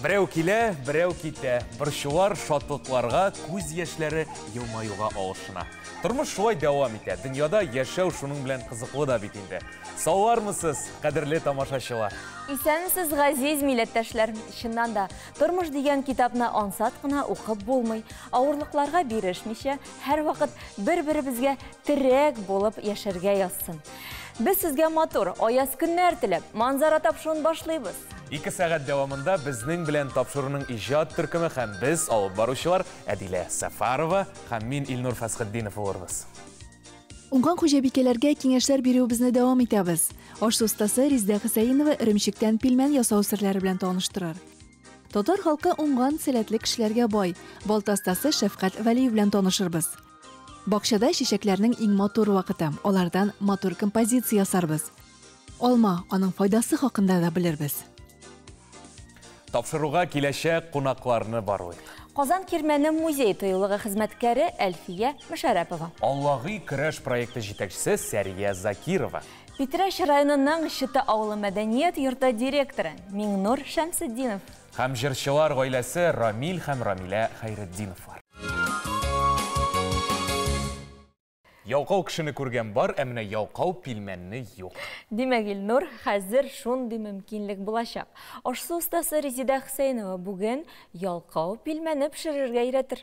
Берәү килә, берәү китә. Борчулар шатлыкларга, күз яшьләре елмаюга алышына. Тормыш шулай дәвам итә. Дөньяда яшәү шуның белән кызыклы да бит инде. Саулармысыз, кадерле тамашачылар? Исәнмесез, газиз милләттәшләр. Чыннан да, тормыш дигән китапны ансат кына укып булмый. Авырлыкларга бирешмичә, һәрвакыт бер-беребезгә терәк булып яшәргә язсын. Без сезгә матур, аяз көннәр теләп, Манзара тапшыруын башлыйбыз. 2 сәгать дәвамында безнең белән тапшыруның иҗат төркеме һәм без, алып баручылар Әдилә Сәфәрова һәм мин Илнур Фәсхетдинов булырбыз. Уңган хуҗабикәләргә киңәшләр бирүебезне дәвам итәбез. Аш-су остасы Резидә Хөсәенова эремчектән пилмән ясау серләре белән таныштырыр. Татар халкы уңган, сәләтле кешеләргә бай. Балта остасы Шәфкать Вәлиев белән танышырбыз. Бакчада чәчәкләрнең иң матур вакыты. Алардан матур композиция ясарбыз. Алма, аның файдасы хакында да белербез. Тапшыруга киләчәк кунакларны барлыйк. Казан Кирмәне музей тыюлыгы хезмәткәре Әлфия Мөшәрәпова. Аллагый көрәш проекты җитәкчесе Сәрия Закирова. Питрәч районының Чыты авылы мәдәният йорты директоры Миңнур Шәмсетдинов. Һәм җырчылар гаиләсе Рамил һәм Рамилә Хәйретдиновлар. Ялкау кешене күргән бар, ә менә ялкау пилмәнне юк. Димәк, Илнур, хәзер шундый мөмкинлек булачак. Аш-су остасы Резидә Хөсәенова бүген ялкау пилмәне пешерергә өйрәтер.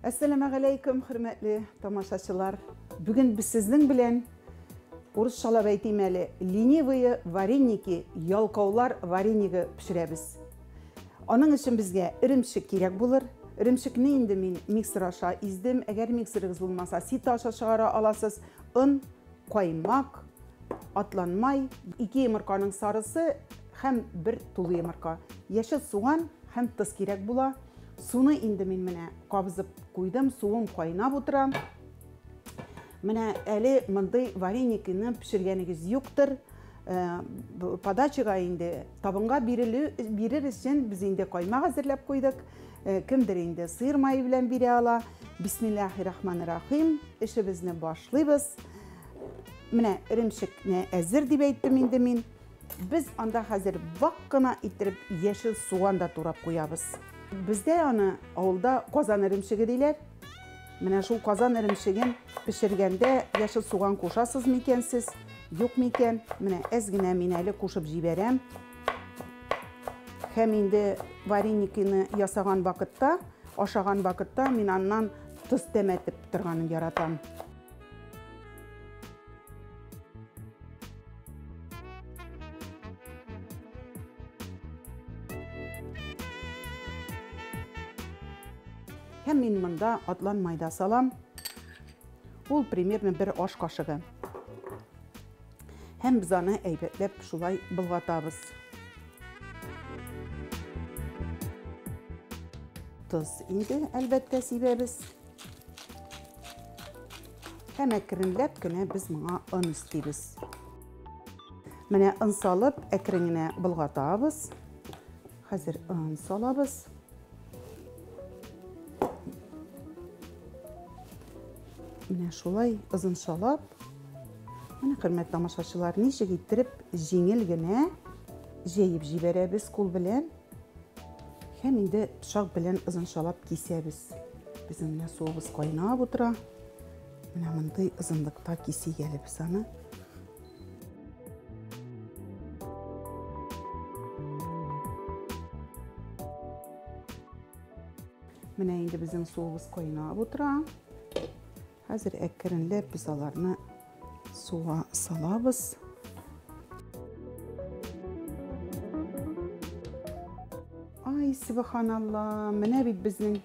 Әссәламәгаләйкүм, хөрмәтле тамашачылар. Бүген без сезнең белән, урысчалап әйтим әле, ленивые вареники, ялкаулар варенигы пешерәбез. Аның өчен безгә эремчек кирәк булыр. Эремчекне инде мин миксер аша издем. Әгәр миксерыгыз булмаса, сито аша чыгара аласыз. Он, каймак, атланмай, 2 йомырканың сарысы һәм 1 тулы йомырка. Яшел суган һәм тоз кирәк була. Суны инде мин менә кабызып куйдым, суым кайнап утыра. Менә әле мондый вареникны пешергәнегез юктыр. Подачага инде табынга бирер өчен без инде каймак әзерләп куйдык. Кемдер инде сыер мае белән бирә ала. Бисмиллахиррахманиррахим. Эшебезне башлыйбыз. Менә эремчекне әзер дип әйттем инде мин. Без анда хәзер вак кына иттереп яшел суган да турап куябыз. Бездә аны авылда казан эремчеге диләр. Менә шул казан эремчеген пешергәндә яшел суган кушасыз микән сез? Юк микән? Менә әз генә мин әле кушып җибәрәм. Һәм инде вареникины ясаган вакытта, ашаган вакытта мин аннан тоз тәмәтеп торганын яратам. Һәм мин монда атлан майда салам. Ул примерно бер аш кашыгы. Һәм без аны әйбәтләп шулай болгатабыз. Тоз инде әлбәттә сибәбез. Һәм әкренләп кенә без моңа он өстибез. Менә он салып әкрен генә болгатабыз. Хәзер он салабыз. Менә шулай озынчалап. Менә, хөрмәтле тамашачылар, ничек иттереп җиңел генә җәеп җибәрәбез кул белән. Һәм инде пычак белән озынчалап кисәбез. Безнең менә суыбыз кайнап утыра. Менә мондый озынлыкта кисик әле без аны. Менә инде безнең суыбыз кайнап утыра. Хәзер әкренләп без аларны суга салабыз. Ай, субханалла, менә бит безнең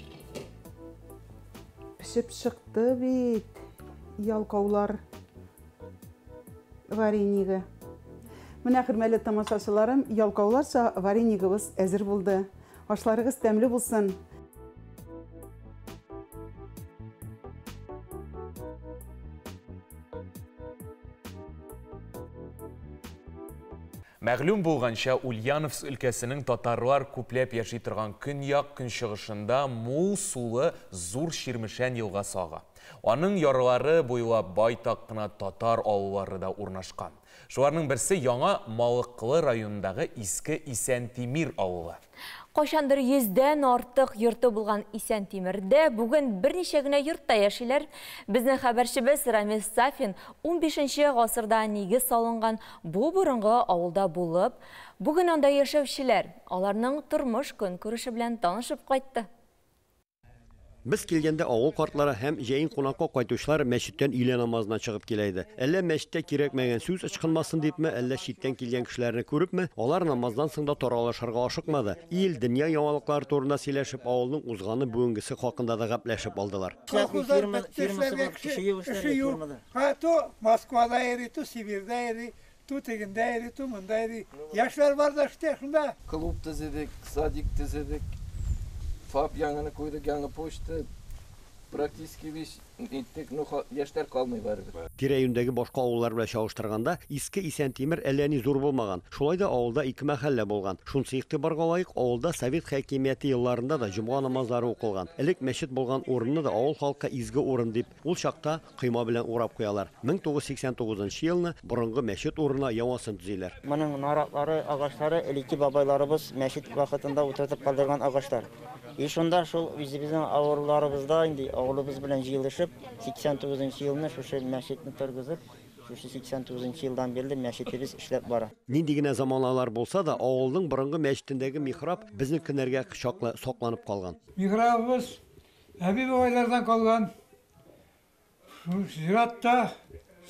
пешеп чыкты бит ялкаулар варенигы. Менә, хөрмәтле тамашачыларым, ялкауларча варенигыбыз әзер булды. Ашларыгыз тәмле булсын. Мәгълүм булганча, Ульяновск өлкәсенең татарлар күпләп яши торган көньяк-көнчыгышында мул сулы зур Чирмешән елгасы ага. Аның ярлары буйлап байтак кына татар авыллары да урнашкан. Шуларның берсе Яңа Малыклы районындагы Иске Исәнтимир авылы. Кайчандыр 100дән артык йорты булган Исәнтимирдә бүген берничә генә йортта яшиләр. Безнең хәбәрчебез Рамис Сафин 15 гасырда нигез салынган бу борынгы авылда булып, бүген анда яшәүчеләр, аларның тормыш көнкүреше белән танышып кайтты. Без килгәндә авыл картлары һәм җәен кунакка кайтучылар мәчеттән өйлә намазына чыгып килә иде. Әллә мәчеттә кирәкмәгән сүз ычкынмасын дипме, әллә читтән килгән кешеләрне күрепме, алар намаздан соң да таралышырга ашыкмады. Ил, дөнья яңалыклары турында сөйләшеп, авылның узганы бүгенгесе хакында да гәпләшеп алдылар. Колхозлар бетте, эшләргә кеше юк. Ха, то Москвада йөри, то Сибирьдә йөри, то тегендә йөри, то монда йөри. Яшьләр бар да эштә шунда. Клуб төзедек, садик төзедек. ФАП яңаны куйдык, яңа почта, практически весь иттек, ну, яшьләр калмый барыбер. Тирә-юньдәге башка авыллар белән чагыштырганда, Иске Исәнтимир әллә ни зур булмаган. Шулай да авылда ике мәхәллә булган. Шунысы игътибарга лаек, авылда совет хакимияте елларында да җомга намазлары укылган. Элек мәчет булган урынны да авыл халкы изге урын дип, ул чакта койма белән урап куялар. 1989 елны борынгы мәчет урынына яңасын төзиләр. Моның наратлары, агачлары элекке бабайларыбыз мәчет вакытында утыртып калдырган агачлар. И шунда шул үзебезнең авылларыбызда инде авылыбыз белән җыелышып 89 елны шушы мәчетне торгызып, шушы 89 елдан бирле мәчетебез эшләп бара. Нинди генә заманалар булса да, авылның борынгы мәчетендәге михраб безнең көннәргә чаклы сакланып калган. Михрабыбыз әби бабайлардан калган. Зиратта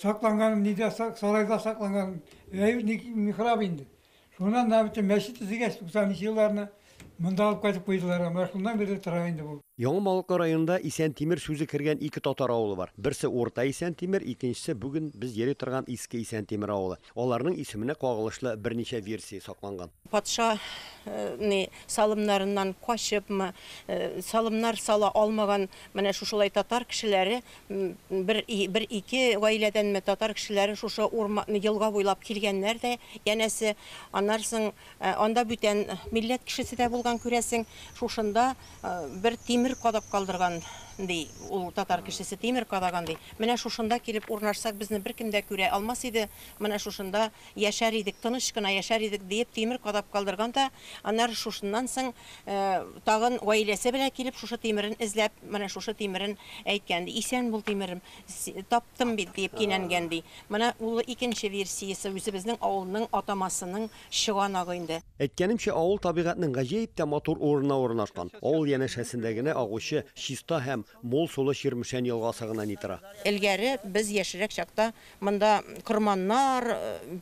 сакланган, нидә сарайда сакланган михраб инде. Шуннан да бөтен мәчет төзегәч 90 елларны монда алып кайтып куйдылар. Менә шуннан бирле тора инде бу. Яңа Малыклы районында Исәнтимир сүзе кергән ике татар авылы бар. Берсе Урта Исәнтимир, икенчесе бүген без йөри торган Иске Исәнтимир авылы. Аларның исеменә кагылышлы берничә версия сакланган. Патша ни салымнарыннан качыпмы, салымнар сала алмаган менә шушылай татар кешеләре бер ике гаиләдәнме татар кешеләре шушы урман елга буйлап килгәннәр дә, янәсе аннан соң анда бүтән милләт кешесе дә булган күрәсең, шушында бер тимер кадап калдырган ди, ул татар кешесе тимер кадаган ди. Менә шушында килеп урнашсак, безне беркем дә күрә алмас иде. Менә шушында яшәр идек, тыныч кына яшәр идек диеп тимер кадап калдырган да, аннары шушыннан соң тагын гаиләсе белән килеп шушы тимерен эзләп, менә шушы тимерен әйткән ди. Исән бул тимерем, таптым бит диеп кинәнгән ди. Менә ул икенче версиясе үзебезнең авылның атамасының чыганагы инде. Әйткәнемчә, авыл табигатьнең гаҗәеп тә матур урынына урнашкан. Авыл янәшәсендә генә агучы чиста һәм мул сулы Чирмешән елгасы гына ни тора. Элгәре без яшьрәк чакта монда корманнар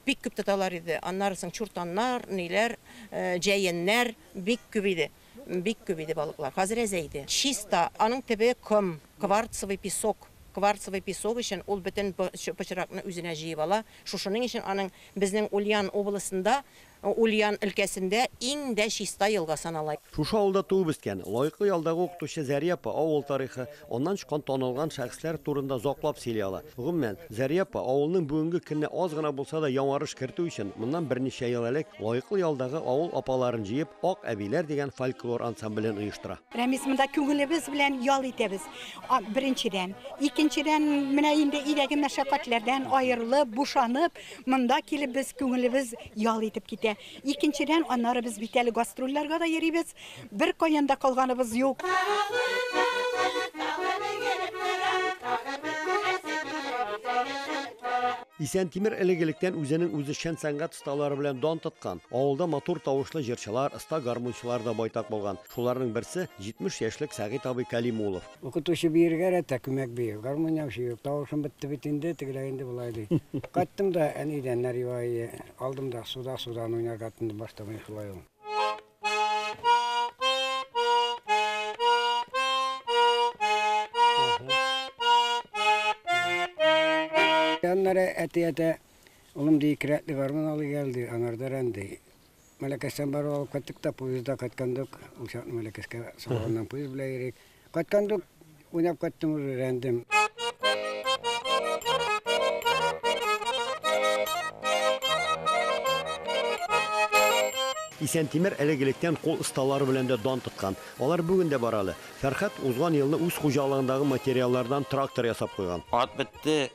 бик күп тоталар иде. Аннары соң чуртаннар, ниләр, җәеннәр бик күп иде. Бик күп иде балыклар. Хәзер әзәйде. Чиста, аның төбе ком, кварцевый песок. Кварцевый песок өчен ул бөтен пычракны үзенә җыеп ала. Шушының өчен аның безнең Ульян областында, Ульян өлкәсендә иң дә чиста елга санала. Шушы авылда туып үскән, лаеклы ялдагы укытучы Зәрия апа авыл тарихы, аннан чыккан танылган шәхесләр турында озаклап сөйли ала. Гомумән, Зәрия апа авылның бүгенге көненә аз гына булса да яңарыш кертү өчен моннан берничә ел элек лаеклы ялдагы авыл апаларын җыеп, Ак әбиләр дигән фольклор ансамблен оештыра. Рәмис, монда күңелебез белән ял итәбез. Беренчедән, икенчедән, менә инде өйдәге мәшәкатьләрдән аерылып, бушанып, монда килеп без күңелебез ял итеп китә. Икенчедән, аннары без бит әле гастрольләргә дә йөрибез. Бер каян да калганыбыз юк. Исәнтимир элек-электән үзенең үзешчән сәнгать осталары белән дан тоткан. Авылда матур тавышлы җырчылар, оста гармунчылар да байтак булган. Шуларның берсе 70 яшьлек Сәгыйть абый Калимулов. Укытучы биергә рәтә, күмәк бию. Гармун яучы юк, тавышым бетте бит инде, тегеләй инде болай ди. Кайттым да әнидән нәривай алдым да суда судан уйнарга тотындым, башта мин шулай ул. Аннары әти-әтә, улым ди, кирәкле гармун алып килде, аңарда рәнди. Мәләкәстән барып алып кайттык та, поездда кайткандык, ул чакны Мәләкәскә Сабаннан поезд белән йөрик. Кайткандык, уйнап кайттым, уже рәндем. Исәнтимир элек-электән кул осталары белән дә дан тоткан. Алар бүген дә бар әле. Фәрхәт узган елны үз хуҗалыгындагы материаллардан трактор ясап куйган. Ат бетте.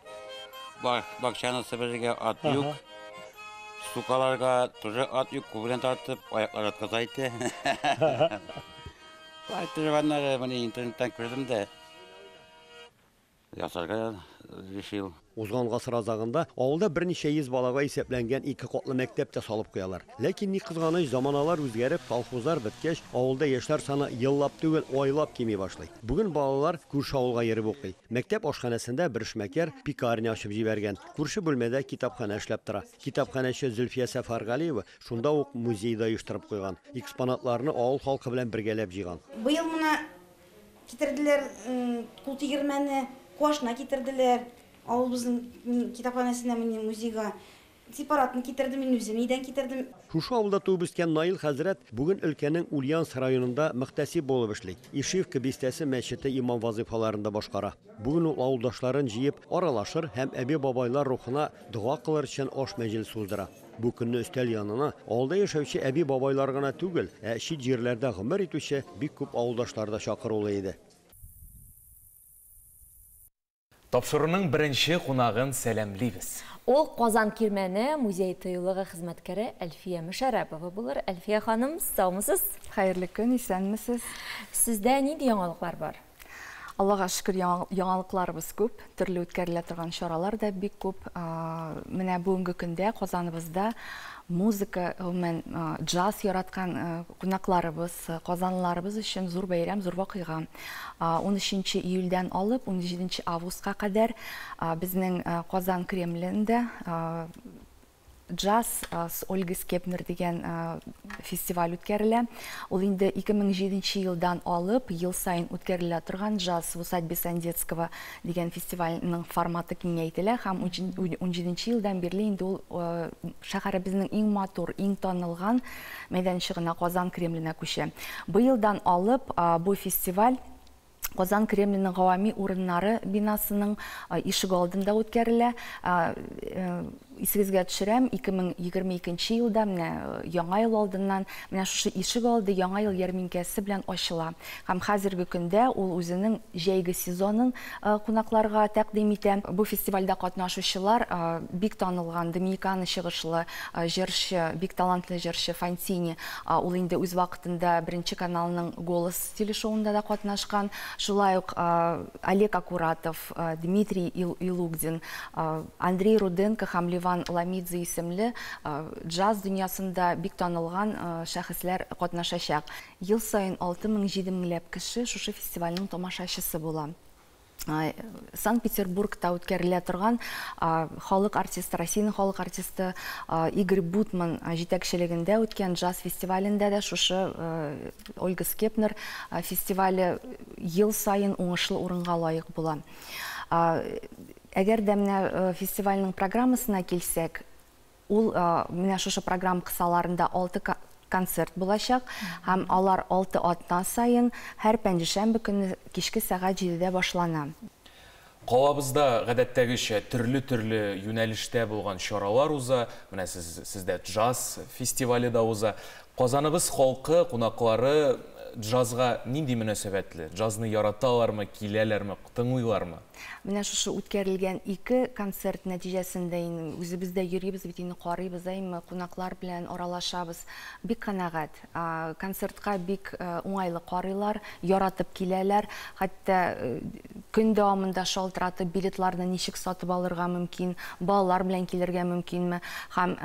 Бакчаны себерергә ат юк. Сукаларга тоже ат юк, кул белән тартып, аяклар атказа итә. Шулай аннары менә интернеттан күрдем дә, ясарга решил. Узган гасыр азагында авылда берничә йөз балага исәпләнгән ике катлы мәктәп тә салып куялар. Ләкин, ни кызганыч, заманалар үзгәреп, колхозлар беткәч, авылда яшьләр саны еллап түгел, айлап кими башлый. Бүген балалар күрше авылга йөреп укый. Мәктәп ашханәсендә бер эшмәкәр пекарня ачып җибәргән. Күрше бүлмәдә китапханә эшләп тора. Китапханәче Зөлфия Сәфәргалиева шунда ук музей да оештырып куйган. Экспонатларны авыл халкы белән бергәләп җыйган. Быел моны китерделәр, кул тигермәне, куашна китерделәр. Авылыбызның китапханәсенә, менә музейга сепаратны китердем, мин үзем өйдән китердем. Шушы авылда туып үскән Наил хәзрәт бүген өлкәнең Ульяновск районында мөхтәсиб булып эшли. Ишевка бистәсе мәчете имам вазыйфаларын да башкара. Бүген ул авылдашларын җыеп, аралашыр һәм әби-бабайлар рухына дога кылыр өчен аш мәҗлесе уздыра. Бу көнне өстәл янына авылда яшәүче әби-бабайлар гына түгел, ә чит җирләрдә гомер итүче бик күп авылдашлар да чакырулы иде. Тапшыруның беренче кунагын сәламлибез. Ул Казан Кирмәне музей тыюлыгы хезмәткәре Әлфия Мөшәрәпова булыр. Әлфия ханым, саумысыз? Хәерле көн, исәнмесез. Сездә нинди яңалыклар бар? Аллага шөкер, яңалыкларыбыз күп, төрле үткәрелә торган чаралар да бик күп. Менә бүгенге көндә Казаныбызда музыка, гомумән, джаз яраткан кунакларыбыз, казанлыларыбыз өчен зур бәйрәм, зур вакыйга. 13 июльдән алып 17 августка кадәр безнең Казан Кремлендә Джаз с Ольгой Скепнер дигән фестиваль үткәрелә. Ул инде 2007 елдан алып ел саен үткәрелә торган Джаз в усадьбе Сандецкого дигән фестивальнең форматы киңәйтелә һәм 17 елдан бирле инде ул шәһәребезнең иң матур, иң танылган мәйданчыгына, Казан Кремленә күчә. Быелдан алып бу фестиваль Казан Кремленең гавами урыннары бинасының ишек алдында үткәрелә. Исегезгә төшерәм, 2022 елда менә Яңа ел алдыннан менә шушы ишек алды Яңа ел ярминкәсе белән ачыла. Һәм хәзерге көндә ул үзенең җәйге сезонын кунакларга тәкъдим итә. Бу фестивальдә катнашучылар бик танылган Доминикана чыгышлы җырчы, бик талантлы җырчы Фонтини. Ул инде үз вакытында Беренче каналның Голос телешоуында да катнашкан. Шулай ук Олег Акуратов, Дмитрий Илугдин, Андрей Руденко һәм Ливан Ламидзе исемле джаз дөньясында бик танылган шәхесләр катнашачак. Ел саен 6000-7000 меңләп кеше шушы фестивальнең тамашачысы була. Санкт-Петербургта үткәрелә торган халык артисты, Россиянең халык артисты Игорь Бутман җитәкчелегендә үткән джаз фестивалендә дә шушы Ольга Скепнер фестивале ел саен уңышлы урынга лаек була. Әгәр дә менә фестивальнең программасына килсәк, ул менә шушы программа кысаларында 6 концерт булачак һәм алар 6 атна саен һәр пәнҗешәмбе көне кичке сәгать 7-дә башлана. Калабызда гадәттәгечә төрле-төрле юнәлештә булган чаралар уза. Менә сездә джаз фестивале дә уза. Казаныбыз халкы, кунаклары джазга нинди мөнәсәбәтле? Джазны яраталармы, киләләрме, тыңлыйлармы? Менә шушы үткәрелгән ике концерт нәтиҗәсендә инде үзебез дә йөрибез бит инде, карыйбыз, әйме, кунаклар белән аралашабыз. Бик канәгать. Концертка бик уңайлы карыйлар, яратып киләләр. Хәтта көн дәвамында шалтыратып билетларны ничек сатып алырга мөмкин, балалар белән килергә мөмкинме һәм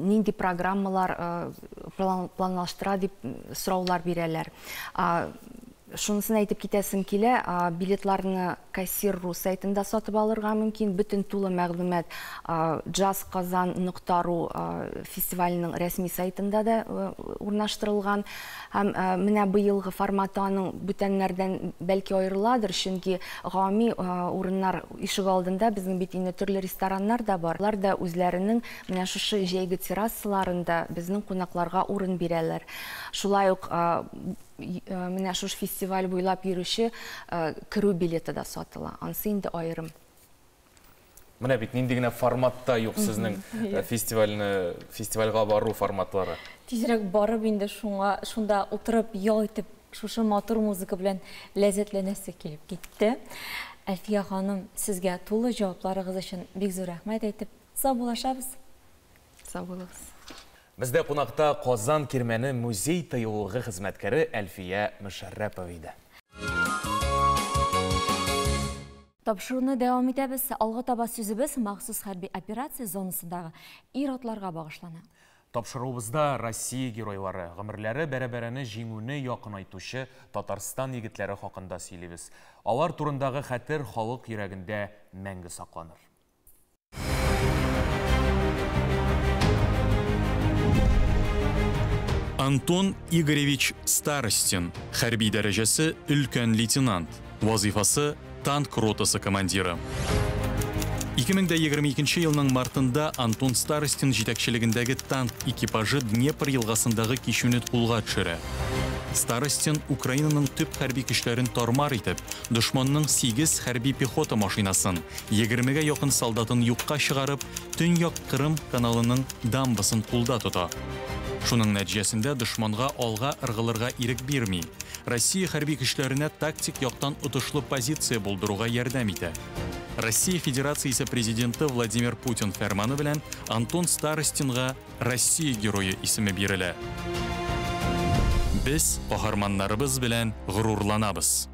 нинди программалар планлаштыра дип сораулар бирәләр. Шунысын әйтеп китәсем килә, билетларны кассир.ру сайтында сатып алырга мөмкин. Бөтен тулы мәгълүмат jazzkazan.ru фестиваленең рәсми сайтында да урнаштырылган. Һәм менә быелгы форматы аның бүтәннәрдән бәлки аерыладыр, чөнки гавами урыннар ишек алдында безнең бит инде төрле рестораннар да бар. Алар да үзләренең менә шушы җәйге террасаларында безнең кунакларга урын бирәләр. Шулай ук менә шушы фестиваль буйлап йөрүче керү билеты да сатыла. Ансы инде аерым. Менә бит нинди генә форматта юк сезнең фестивальне, фестивальгә бару форматлары. Тизрәк барып инде шуңа, шунда утырып ял итеп, шушы матур музыка белән ләззәтләнәсе килеп китте. Әлфия ханым, сезгә тулы җавапларыгыз өчен бик зур рәхмәт әйтеп, саубуллашабыз. Сау булыгыз. Бездә кунакта Казан Кирмәне музей тыюлыгы хезмәткәре Әлфия Мөшәррәпова иде. Тапшыруны дәвам итәбез. Алга таба сүзебез махсус хәрби операция зонасындагы ир-атларга багышлана. Тапшыруыбызда Россия геройлары, гомерләре бәрабәрәне җиңүне якынайтучы Татарстан егетләре хакында сөйлибез. Алар турындагы хәтер халык йөрәгендә мәңге сакланыр. Антон Игоревич Старостин, хәрби дәрәҗәсе өлкән лейтенант, вазыйфасы танк ротасы командиры. 2022 елның мартында Антон Старостин җитәкчелегендәге танк экипажы Днепр елгасындагы кичүне кулга төшерә. Старостин Украинаның төп хәрби көчләрен тармар итеп, дошманның 8 хәрби пехота машинасын, 20-гә якын солдатын юкка чыгарып, Төньяк Кырым каналының дамбасын кулда тота. Шуның нәтиҗәсендә дошманга алга ыргылырга ирек бирми. Россия хәрби көчләренә тактик яктан отышлы позиция булдыруга ярдәм итә. Россия Федерациясе президенты Владимир Путин фәрманы белән Антон Старостинга Россия герое исеме бирелә. Без каһарманнарыбыз белән горурланабыз.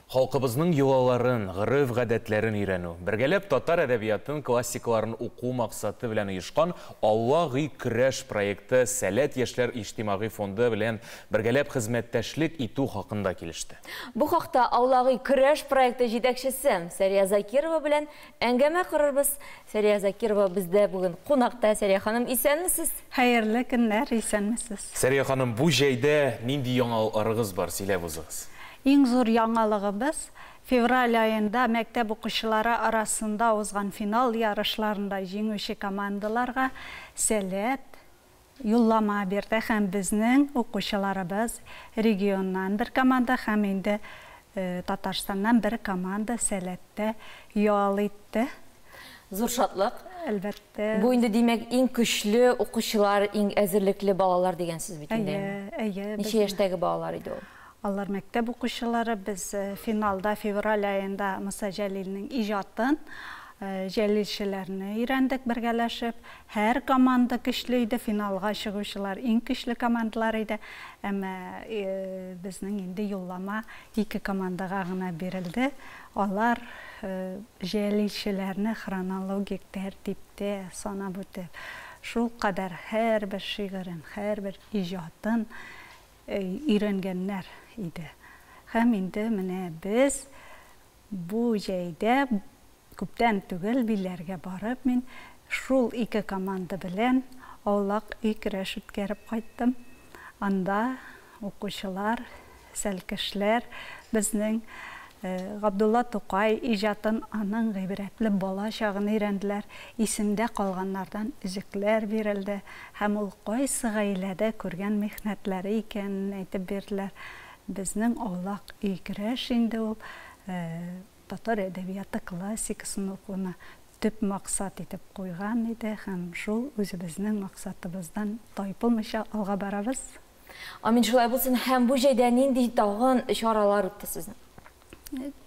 Халкыбызның йолаларын, гореф-гадәтләрен өйрәнү, бергәләп татар әдәбиятын классикаларын уку максаты белән оешкан Аулак өй көрәш проекты Сәләт яшьләр иҗтимагый фонды белән бергәләп хезмәттәшлек итү хакында килеште. Бу хакта Аулак өй көрәш проекты җитәкчесе Сәрия Закирова белән әңгәмә корырбыз. Сәрия Закирова бездә бүген кунакта. Сәрия ханым, исәнмесез? Хәерле көннәр, исәнмесез. Сәрия ханым, бу җәйдә нинди яңалыкларыгыз бар, сөйләп узыгыз. Иң зур яңалыгыбыз, февраль аенда мәктәп укучылары арасында узган финал ярышларында җиңүче командаларга Сәләт юллама бирде һәм безнең укучыларыбыз регионнан бер команда һәм инде Татарстаннан бер команда Сәләттә ял итте. Зур шатлык. Әлбәттә. Бу инде, димәк, иң көчле укучылар, иң әзерлекле балалар дигән сүз бит инде. Әйе, әйе. Ничә яшьтәге балалар иде ул? Алар мәктәп укучылары. Без финалда февраль аенда Муса Җәлилнең иҗатын, җәлилчеләрне өйрәндек бергәләшеп. Һәр команда көчле иде, финалга чыгучылар иң көчле командалар иде. Әмма безнең инде юллама ике командага гына бирелде. Алар җәлилчеләрне хронологик тәртиптә санап үтеп, шулкадәр һәрбер шигырен, һәрбер иҗатын өйрәнгәннәр иде. Һәм инде менә без бу җәйдә күптән түгел Биләргә барып, мин шул ике команда белән аулак өй көрәш үткәреп кайттым. Анда укучылар, сәлкешләр безнең Габдулла Тукай иҗатын, аның гыйбрәтле бала чагын өйрәнделәр, исемдә калганнардан өзекләр бирелде һәм ул кайсы гаиләдә күргән михнәтләре икәнен әйтеп бирделәр. Безнең аулак өй көрәш инде ул татар әдәбияты классикасын укуны төп максат итеп куйган иде һәм шул үзебезнең максатыбыздан тайпылмыйча алга барабыз. Амин, шулай булсын. Һәм бу җәйдә нинди тагын чаралар үтте сезнең?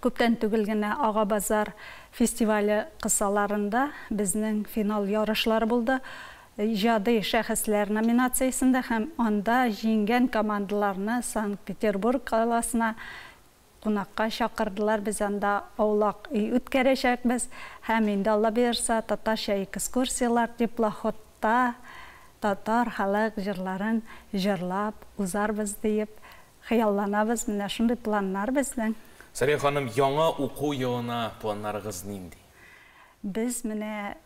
Күптән түгел генә Ага базар фестивале кысаларында безнең финал ярышлары булды. Иҗади шәхесләр номинациясендә һәм анда җиңгән командаларны Санкт-Петербург каласына кунакка чакырдылар. Без анда аулак өй үткәрәчәкбез һәм инде Алла боерса, татарча экскурсияләр, теплоходта татар халык җырларын җырлап узарбыз диеп хыялланабыз. Менә шундый планнар безнең. Сәрия ханым, яңа уку елына планнарыгыз нинди? Без менә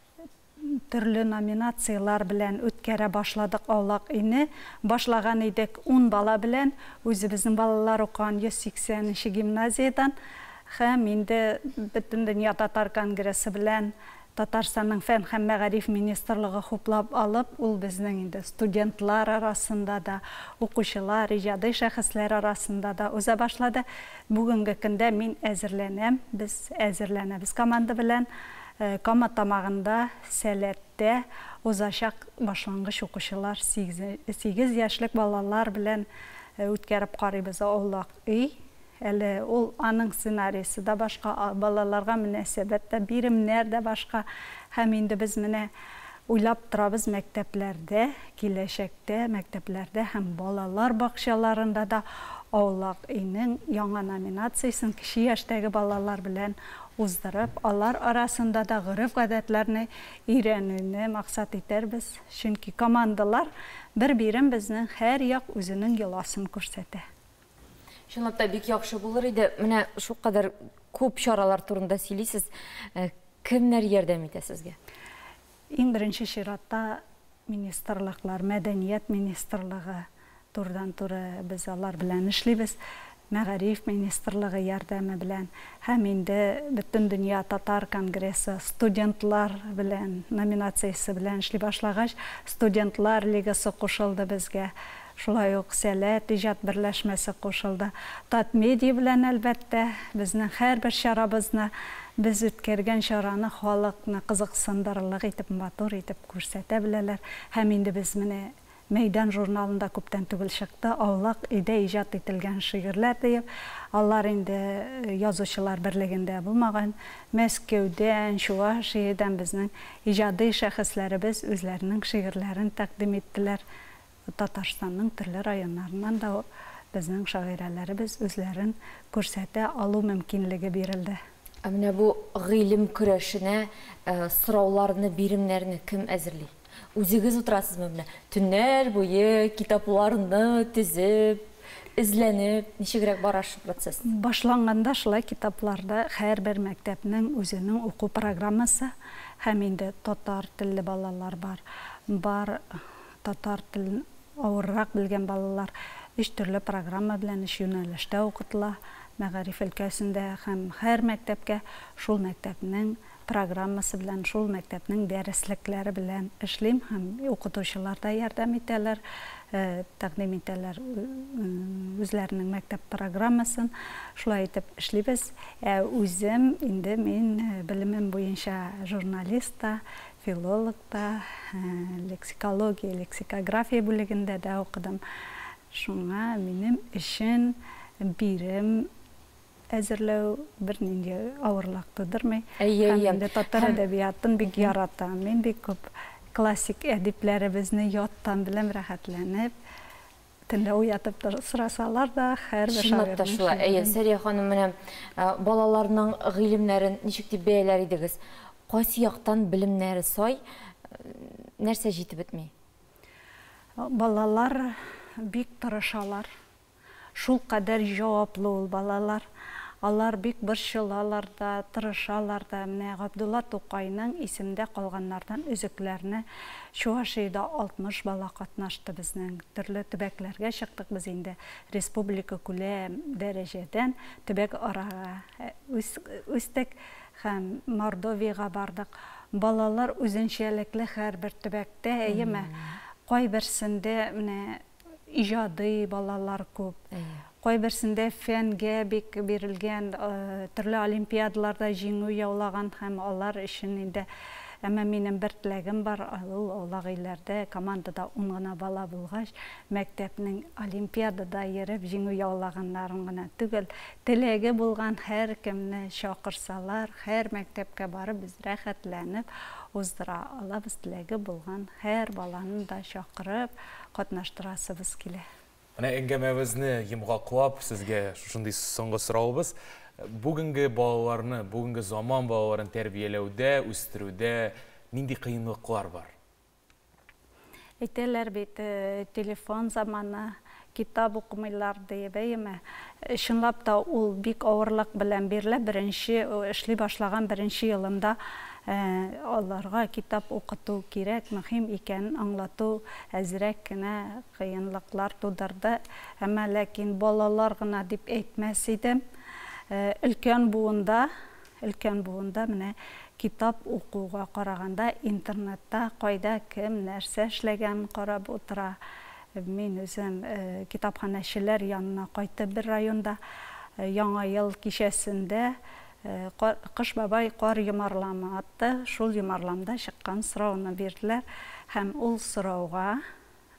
төрле номинацияләр белән үткәрә башладык аулак өйне. Башлаган идек 10 бала белән, үзебезнең балалар укыган 180 нче гимназиядән һәм инде Бөтендөнья татар конгрессы белән Татарстанның фән һәм мәгариф министрлыгы хуплап алып, ул безнең инде студентлар арасында да, укучылар, иҗади шәхесләр арасында да уза башлады. Бүгенге көндә мин әзерләнәм, без әзерләнәбез команда белән. Кама Тамагында Сәләттә узачак башлангыч укучылар, 8 яшьлек балалар белән үткәреп карыйбыз аулак өй. Әле ул аның сценарийсы да башка, балаларга мөнәсәбәт тә, биремнәр дә башка. Һәм инде без менә Уйлап торабыз, мәктәпләрдә, киләчәктә мәктәпләрдә һәм балалар бакчаларында да Аулак өйнең яңа номинациясен кече яшьтәге балалар белән уздырып, алар арасында да гореф-гадәтләрне өйрәнүне максат итәрбез. Чөнки командалар бер бирем безнең һәр як үзенең йоласын күрсәтә. Чынлап та бик яхшы булыр иде. Менә шулкадәр күп чаралар турында сөйлисез. Кемнәр ярдәм итә сезгә? Иң беренче чиратта министрлыклар, мәдәният министрлыгы, турыдан-туры без алар белән эшлибез, мәгариф министрлыгы ярдәме белән һәм инде Бөтендөнья татар конгрессы студентлар белән номинациясе белән эшли башлагач, студентлар лигасы кушылды безгә. Шулай ук Сәләт иҗат берләшмәсе кушылды. Татмедиа белән, әлбәттә, безнең һәрбер чарабызны, без үткәргән чараны халыкны кызыксындырырлык итеп, матур итеп күрсәтә беләләр. Һәм инде без менә Мәйдан журналында күптән түгел чыкты, Аулак өйдә иҗат ителгән шигырьләр диеп. Алар инде Язучылар берлегендә булмаган. Мәскәүдән, Чувашиядән безнең иҗади шәхесләребез үзләренең шигырьләрен тәкъдим иттеләр. Татарстанның төрле районнарыннан да безнең шагыйрәләребез үзләрен күрсәтә алу мөмкинлеге бирелде. Ә менә бу гыйлем көрәшенә сорауларны, биремнәрне кем әзерли? Үзегез утырасызмы менә төннәр буе китапларны төзеп, эзләнеп, ничегрәк бара шул процесс? Башланганда шулай китапларда һәрбер мәктәпнең үзенең уку программасы һәм инде татар телле балалар бар, бар Татар телен авыррак белгән балалар өч төрле программа белән өч юнәлештә укытыла мәгариф өлкәсендә һәм һәр мәктәпкә шул мәктәпнең программасы белән, шул мәктәпнең дәреслекләре белән эшлим һәм укытучылар да ярдәм итәләр, тәкъдим итәләр үзләренең мәктәп программасын. Шулай итеп эшлибез. Ә үзем инде мин белемем буенча журналист та, Филолог та, лексикология, лексикография бүлегендә дә укыдым. Шуңа минем өчен бирем әзерләү бернинди авырлык тудырмый. Әйе, Һәм әйе. инде татар Һәм әдәбиятын бик яратам. Мин бик күп классик әдипләребезне яттан беләм, рәхәтләнеп. Төнлә уятып сорасалар да, һәрбер Чынлап та шагыйрьнең шулай. Әйе, шигырен. Сәрия ханым, менә балаларның гыйлемнәрен ничек дип бәяләр идегез? Кайсы яктан белемнәре сай, нәрсә җитеп бетми? Балалар бик тырышалар. Шулкадәр җаваплы ул балалар. Алар бик борчылалар да, тырышалар да. Менә Габдулла Тукайның Исемдә калганнардан өзекләрне Чувашиядә 60 бала катнашты безнең. Төрле төбәкләргә чыктык без инде. Республика күләм дәрәҗәдән төбәк арага үстек һәм Мордовиягә бардык. Балалар үзенчәлекле һәрбер төбәктә, әйеме? Кайберсендә менә Иҗади балалар күп. Кайберсендә фәнгә бик бирелгән, төрле олимпиадаларда җиңү яулаган һәм алар өчен инде. Әмма минем бер теләгем бар, ул аулак өйләрдә командада ун гына бала булгач, мәктәпнең олимпиадада йөреп җиңү яулаганнарын гына түгел, теләге булган һәркемне чакырсалар, һәр мәктәпкә барып без рәхәтләнеп уздыра алабыз, теләге булган һәр баланы да чакырып, катнаштырасыбыз килә. Менә әңгәмәбезне йомгаклап, сезгә шушындый соңгы соравыбыз. Бүгенге балаларны, бүгенге заман балаларын тәрбияләүдә, үстерүдә нинди кыенлыклар бар? Әйтәләр бит, телефон заманы, китап укымыйлар диеп, әйеме? Чынлап та ул бик авырлык белән бирелә. Беренче эшли башлаган беренче елымда аларга китап укыту кирәк, мөһим икәнен аңлату әзрәк кенә кыенлыклар тудырды. Әмма ләкин балалар гына дип әйтмәс идем. Өлкән буында, өлкән буында менә китап укуга караганда интернетта кайда кем нәрсә эшләгәнен карап утыра. Мин үзем китапханәчеләр янына кайтып бер районда Яңа ел кичәсендә Кыш бабай кар йомарламы атты, шул йомарламда чыккан сорауны бирделәр һәм ул сорауга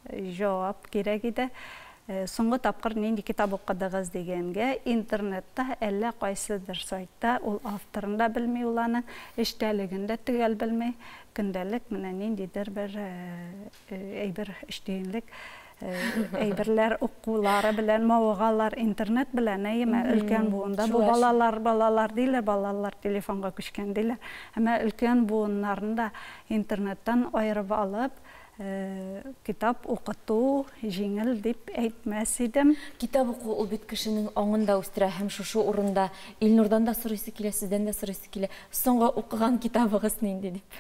җавап кирәк иде. Соңгы тапкыр нинди китап укыдыгыз дигәнгә, интернетта әллә кайсыдыр сайтта ул авторын да белми, ул аның эчтәлеген дә төгәл белми. Көндәлек менә ниндидер бер әйбер, өч тиенлек әйберләр укулары белән мавыгалар интернет белән, әйеме, өлкән буында бу балалар, балалар диләр, балалар телефонга күчкән диләр. Әмма өлкән буыннарын да интернеттан аерып алып, китап укыту җиңел дип әйтмәс идем. Китап уку ул бит кешенең аңын да үстерә һәм шушы урында Илнурдан да сорыйсы килә, сездән дә сорыйсы килә. Соңгы укыган китабыгыз нинди дип?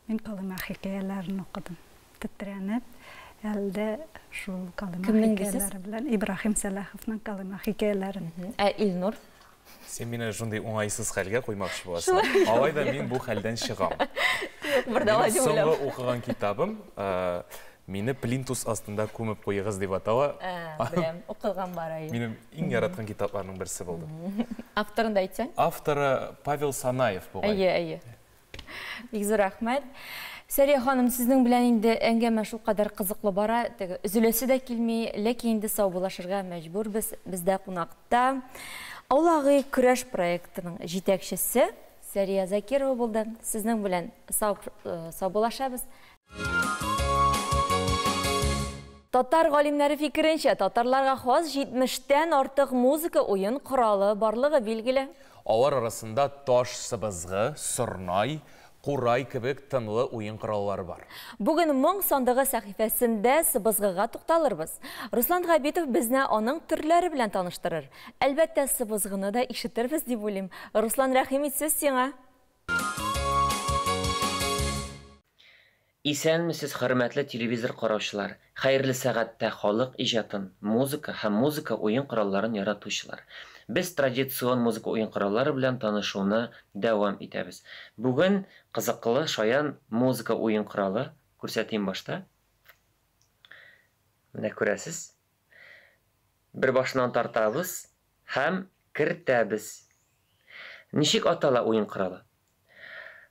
Мин Колыма хикәяләрен укыдым. Тетрәнеп, әле дә шул Колыма хикәяләре белән Ибраһим Сәлаховның Колыма хикәяләрен. Ә Илнур? Син мине шундый уңайсыз хәлгә куймакчы буласың. Алай да мин бу хәлдән чыгам. Юк, бер дә алай дип уйламыйм. Соңгы укыган китабым мине плинтус астында күмеп куегыз дип атала. Беләм, укыган бар әйе. Минем иң яраткан китапларның берсе булды. Авторын да әйтсәң? Авторы Павел Санаев бугай. Әйе, әйе. Бик зур рәхмәт. Сәрия ханым, сезнең белән инде әңгәмә шулкадәр кызыклы бара, теге өзеләсе дә килми, ләкин инде саубуллашырга мәҗбүрбез. Бездә кунакта Аулак өй көрәш проектының җитәкчесе Сәрия Закирова булды. Сезнең белән саубуллашабыз. Татар галимнәре фикеренчә, татарларга хас 70-тән артык музыка уен коралы барлыгы билгеле. Алар арасында таш сыбызгы, сорнай, курай кебек тынлы уен кораллары бар. Бүген Моң сандыгы сәхифәсендә сыбызгыга тукталырбыз. Руслан Габитов безне аның төрләре белән таныштырыр. Әлбәттә, сыбызгыны да ишетербез дип уйлыйм. Руслан, рәхим ит, сүз сиңа. Исәнмесез, хөрмәтле телевизор караучылар! Хәерле сәгатьтә халык иҗатын, музыка һәм музыка уен коралларын яратучылар! Без традицион музыка уен кораллары белән танышуны дәвам итәбез. Бүген кызыклы, шаян музыка уен коралы күрсәтим башта. Менә күрәсез. Бер башыннан тартабыз һәм кертәбез. Ничек атала уен коралы?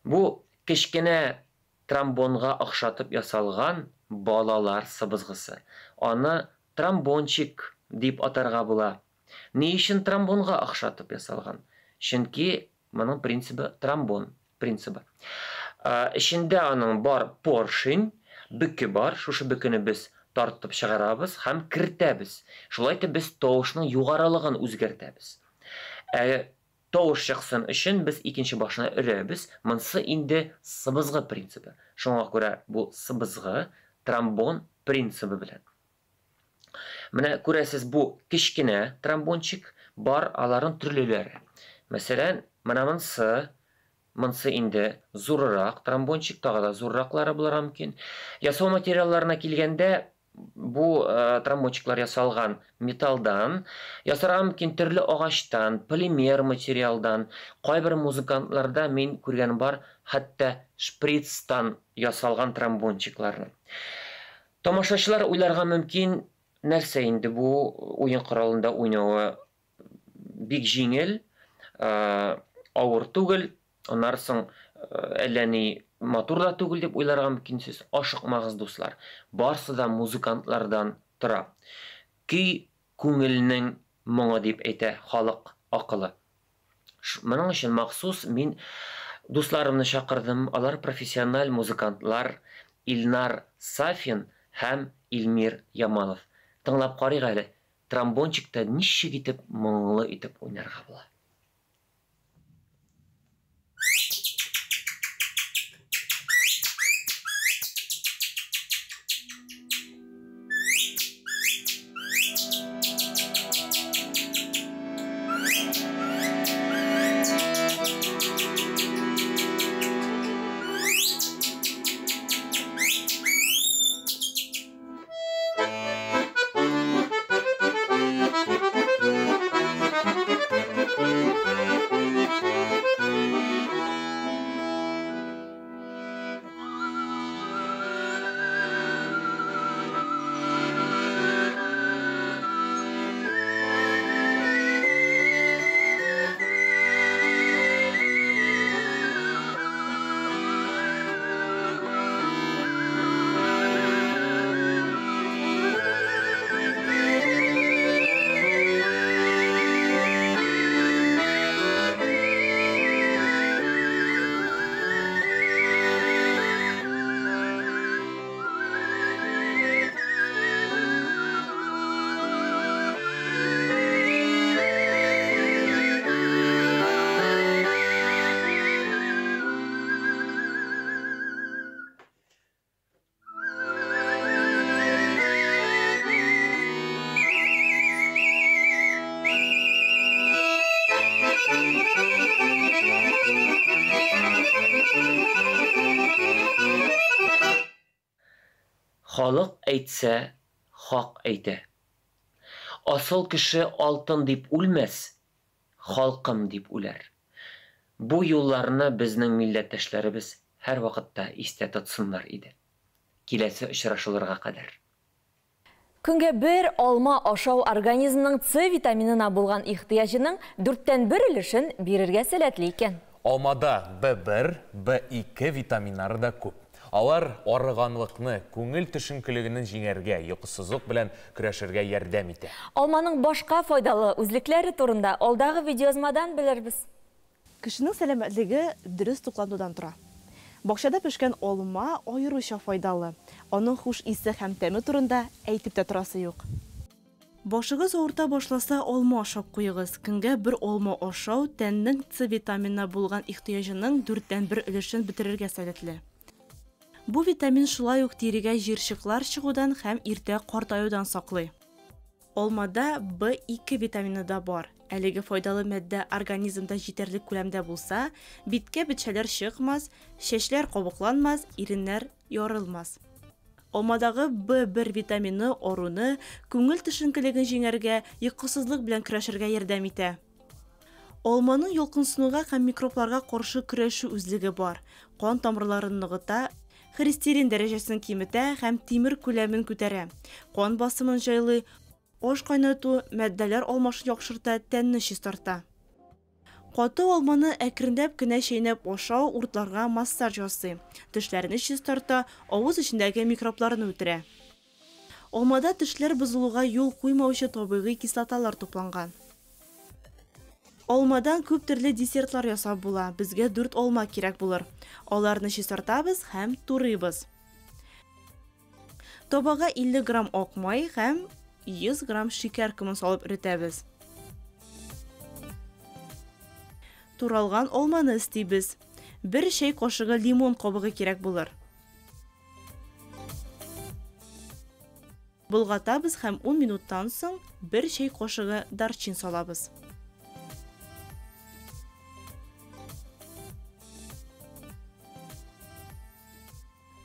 Бу кечкенә тромбонга охшатып ясалган балалар сыбызгысы. Аны тромбончик дип атарга була. Ни өчен тромбонга охшатып ясалган? Чөнки моның принцибы тромбон принцибы. Эчендә аның бар поршень, бөке бар. Шушы бөкене без тартып чыгарабыз һәм кертәбез. Шулай итеп без тавышның югарылыгын үзгәртәбез. Тавыш чыксын өчен без икенче башына өрәбез. Монсы инде сыбызгы принцибы. Шуңа күрә бу сыбызгы тромбон принцибы белән. Менә күрәсез, бу кечкенә тромбончик бар, аларның төрлеләре. Мәсәлән, менә монсы, монсы инде зуррак тромбончик, тагы да зурраклары булырга мөмкин. Ясау материалларына килгәндә, бу тромбончиклар ясалган металлдан, ясарга мөмкин төрле агачтан, полимер материалдан. Кайбер музыкантларда мин күргәнем бар, хәтта шприцтан ясалган тромбончикларны. Тамашачылар уйларга мөмкин, нәрсә инде бу уен коралында уйнавы бик җиңел, авыр түгел, аннан соң әллә ни матур да түгел дип уйларга мөмкинсез. Ашыкмагыз, дуслар. Барсы да музыкантлардан тора. Көй күңелнең моңы дип әйтә халык акылы. Моның өчен махсус мин дусларымны чакырдым. Алар профессиональ музыкантлар Илнар Сафин һәм Илмир Ямалов. Тыңлап карыйк әле, тромбончикта ничек итеп моңлы итеп уйнарга була. Халык әйтсә, хак әйтә. Асыл кеше алтын дип үлмәс, халкым дип үләр. Бу юлларны безнең милләттәшләребез һәрвакытта истә тотсыннар иде. Киләсе очрашуларга кадәр. Көнгә бер алма ашау организмның С витаминына булган ихтыяҗының дүрттән бер өлешен бирергә сәләтле икән. Алмада B1, B2 витаминнары да күп. Алар арыганлыкны, күңел төшенкелегенең җиңәргә, йокысызлык белән көрәшергә ярдәм итә. Алманың башка файдалы үзлекләре турында алдагы видеоязмадан белербез. Кешенең сәламәтлеге дөрес тукланудан тора. Бакчада пешкән алма аеруча файдалы. Аның хуш исе һәм тәме турында әйтеп тә торасы юк. Башыгыз авырта башласа, алма ашап куегыз. Көнгә бер алма ашау тәннең С витаминына булган ихтыяҗының дүрттән бер өлешен бетерергә сәләтле. Бу витамин шулай ук тирегә җыерчыклар чыгудан һәм иртә картаюдан саклый. Алмада B2 витамины да бар. Әлеге файдалы матдә организмда җитәрлек күләмдә булса, биткә бетчәләр чыкмас, чәчләр кабыкланмас, иреннәр ярылмас. Алмадагы B1 витамины аруны, күңел төшенкелеген җиңәргә, йокысызлык белән көрәшергә ярдәм итә. Алманың ялкынсынуга һәм микробларга каршы көрәшү үзлеге бар. Кан тамырларын ныгыта, холестерин дәрәҗәсен киметә һәм тимер күләмен күтәрә. Кан басымын җайлый, аш кайнату, матдәләр алмашын яхшырта, тәнне чистарта. Каты алманы әкренләп кенә чәйнәп ашау уртларга массаж ясый, тешләрне чистарта, авыз эчендәге микробларны үтерә. Алмада тешләр бозылуга юл куймаучы табигый кислоталар тупланган. Алмадан күп төрле десертлар ясап була. Безгә 4 алма кирәк булыр. Аларны чистартабыз һәм турыйбыз. Табага 50 грамм ак май һәм 100 грамм шикәр комын салып эретәбез. Туралган алманы өстибез. Бер чәй кашыгы лимон кабыгы кирәк булыр. Болгатабыз һәм 10 минуттан соң бер чәй кашыгы дарчин салабыз.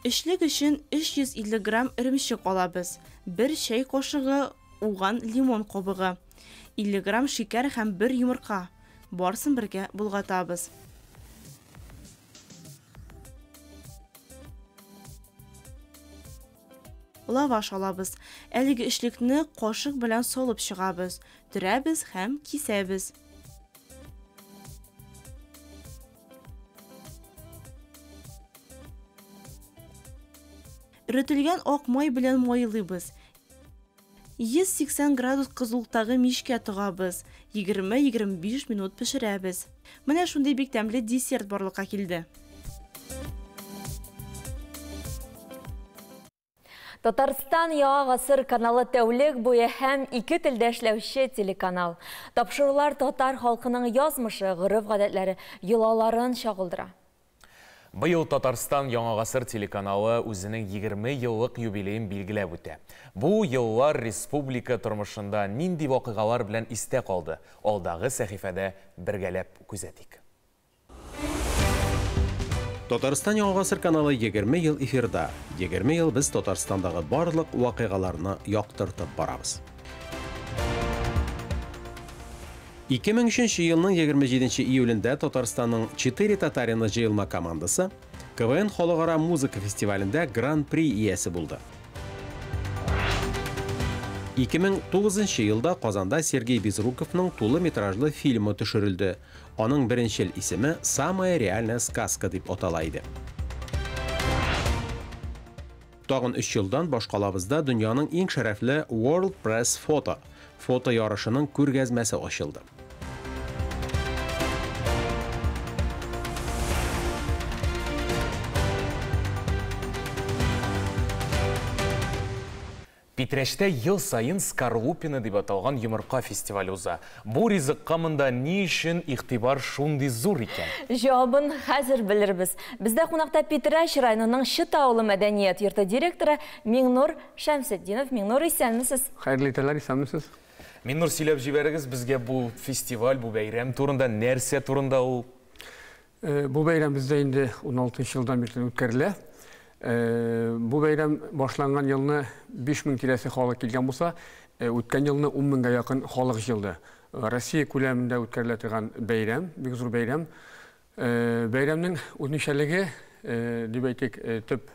Эчлек өчен 350 грамм эремчек алабыз. Бер чәй кашыгы уган лимон кабыгы, 50 грамм шикәр һәм бер йомырка. Барысын бергә болгатабыз. Лаваш алабыз. Әлеге эчлекне кашык белән салып чыгабыз, төрәбез һәм кисәбез. Эретелгән ак май белән майлыйбыз. 180 градус кызулыктагы мичкә тыгабыз. 20-25 минут пешерәбез. Менә шундый бик тәмле десерт барлыкка килде. Татарстан Яңа гасыр каналы тәүлек буе һәм ике телдә эшләүче телеканал. Тапшырулар татар халкының язмышы, гореф-гадәтләре, йолаларын чагылдыра. Быел Татарстан Яңа гасыр телеканалы үзенең 20 еллык юбилеен билгеләп үтә. Бу еллар республика тормышында нинди вакыйгалар белән истә калды? Алдагы сәхифәдә бергәләп күзәтик. Татарстан Яңа гасыр каналы 20 ел эфирда. 20 ел без Татарстандагы барлык вакыйгаларны яктыртып барабыз. 2003 елның 27 июлендә Татарстанның 4 татарины җыелма командасы КВН халыкара музыка фестивалендә Гран-при иясе булды. 2009 елда Казанда Сергей Безруковның тулы метражлы фильмы төшерелде. Аның беренчел исеме «Самая реальная сказка» дип атала иде. Тагын 3 елдан башкалабызда дөньяның иң шәрәфле World Press Photo фото ярышының күргәзмәсе ачылды. Питрәчтә ел саен Скорлупина дип аталган йомырка фестивале уза. Бу ризыкка монда ни өчен игътибар шундый зур икән? Җавабын хәзер белербез. Бездә кунакта Питрәч районының Чыта авылы мәдәният йорты директоры Миңнур Шәмсетдинов. Миңнур, исәнмесез? Хәерле иртәләр, исәнмесез. Миңнур, сөйләп җибәрегез безгә бу фестиваль, бу бәйрәм турында, нәрсә турында ул? Бу бәйрәм бездә инде 16 елдан бирле үткәрелә. Бу бәйрәм башланган елны 5000 тирәсе халык килгән булса, үткән елны 10 меңгә якын халык җыелды. Россия күләмендә үткәрелә торган бәйрәм, бик зур бәйрәм. Бәйрәмнең үзенчәлеге, дип әйтик, төп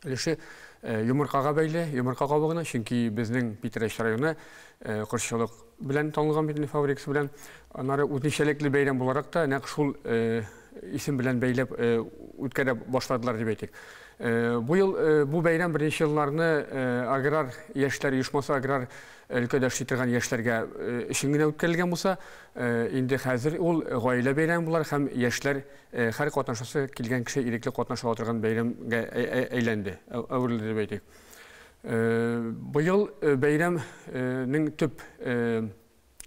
өлеше йомыркага бәйле, йомырка кабыгына, чөнки безнең Питрәч районы кошчылык белән танылган бит инде фабрикасы белән. Аннары үзенчәлекле бәйрәм буларак та нәкъ шул исем белән бәйләп үткәрә башладылар дип әйтик. Бу ел бу бәйрәм беренче елларны аграр яшьләр оешмасы аграр өлкәдә эшли торган яшьләргә өчен генә үткәрелгән булса, инде хәзер ул гаилә бәйрәме булар һәм яшьләр һәр катнашасы килгән кеше ирекле катнаша ала торган бәйрәмгә әйләнде, әверелде дип әйтик. Быел бәйрәмнең төп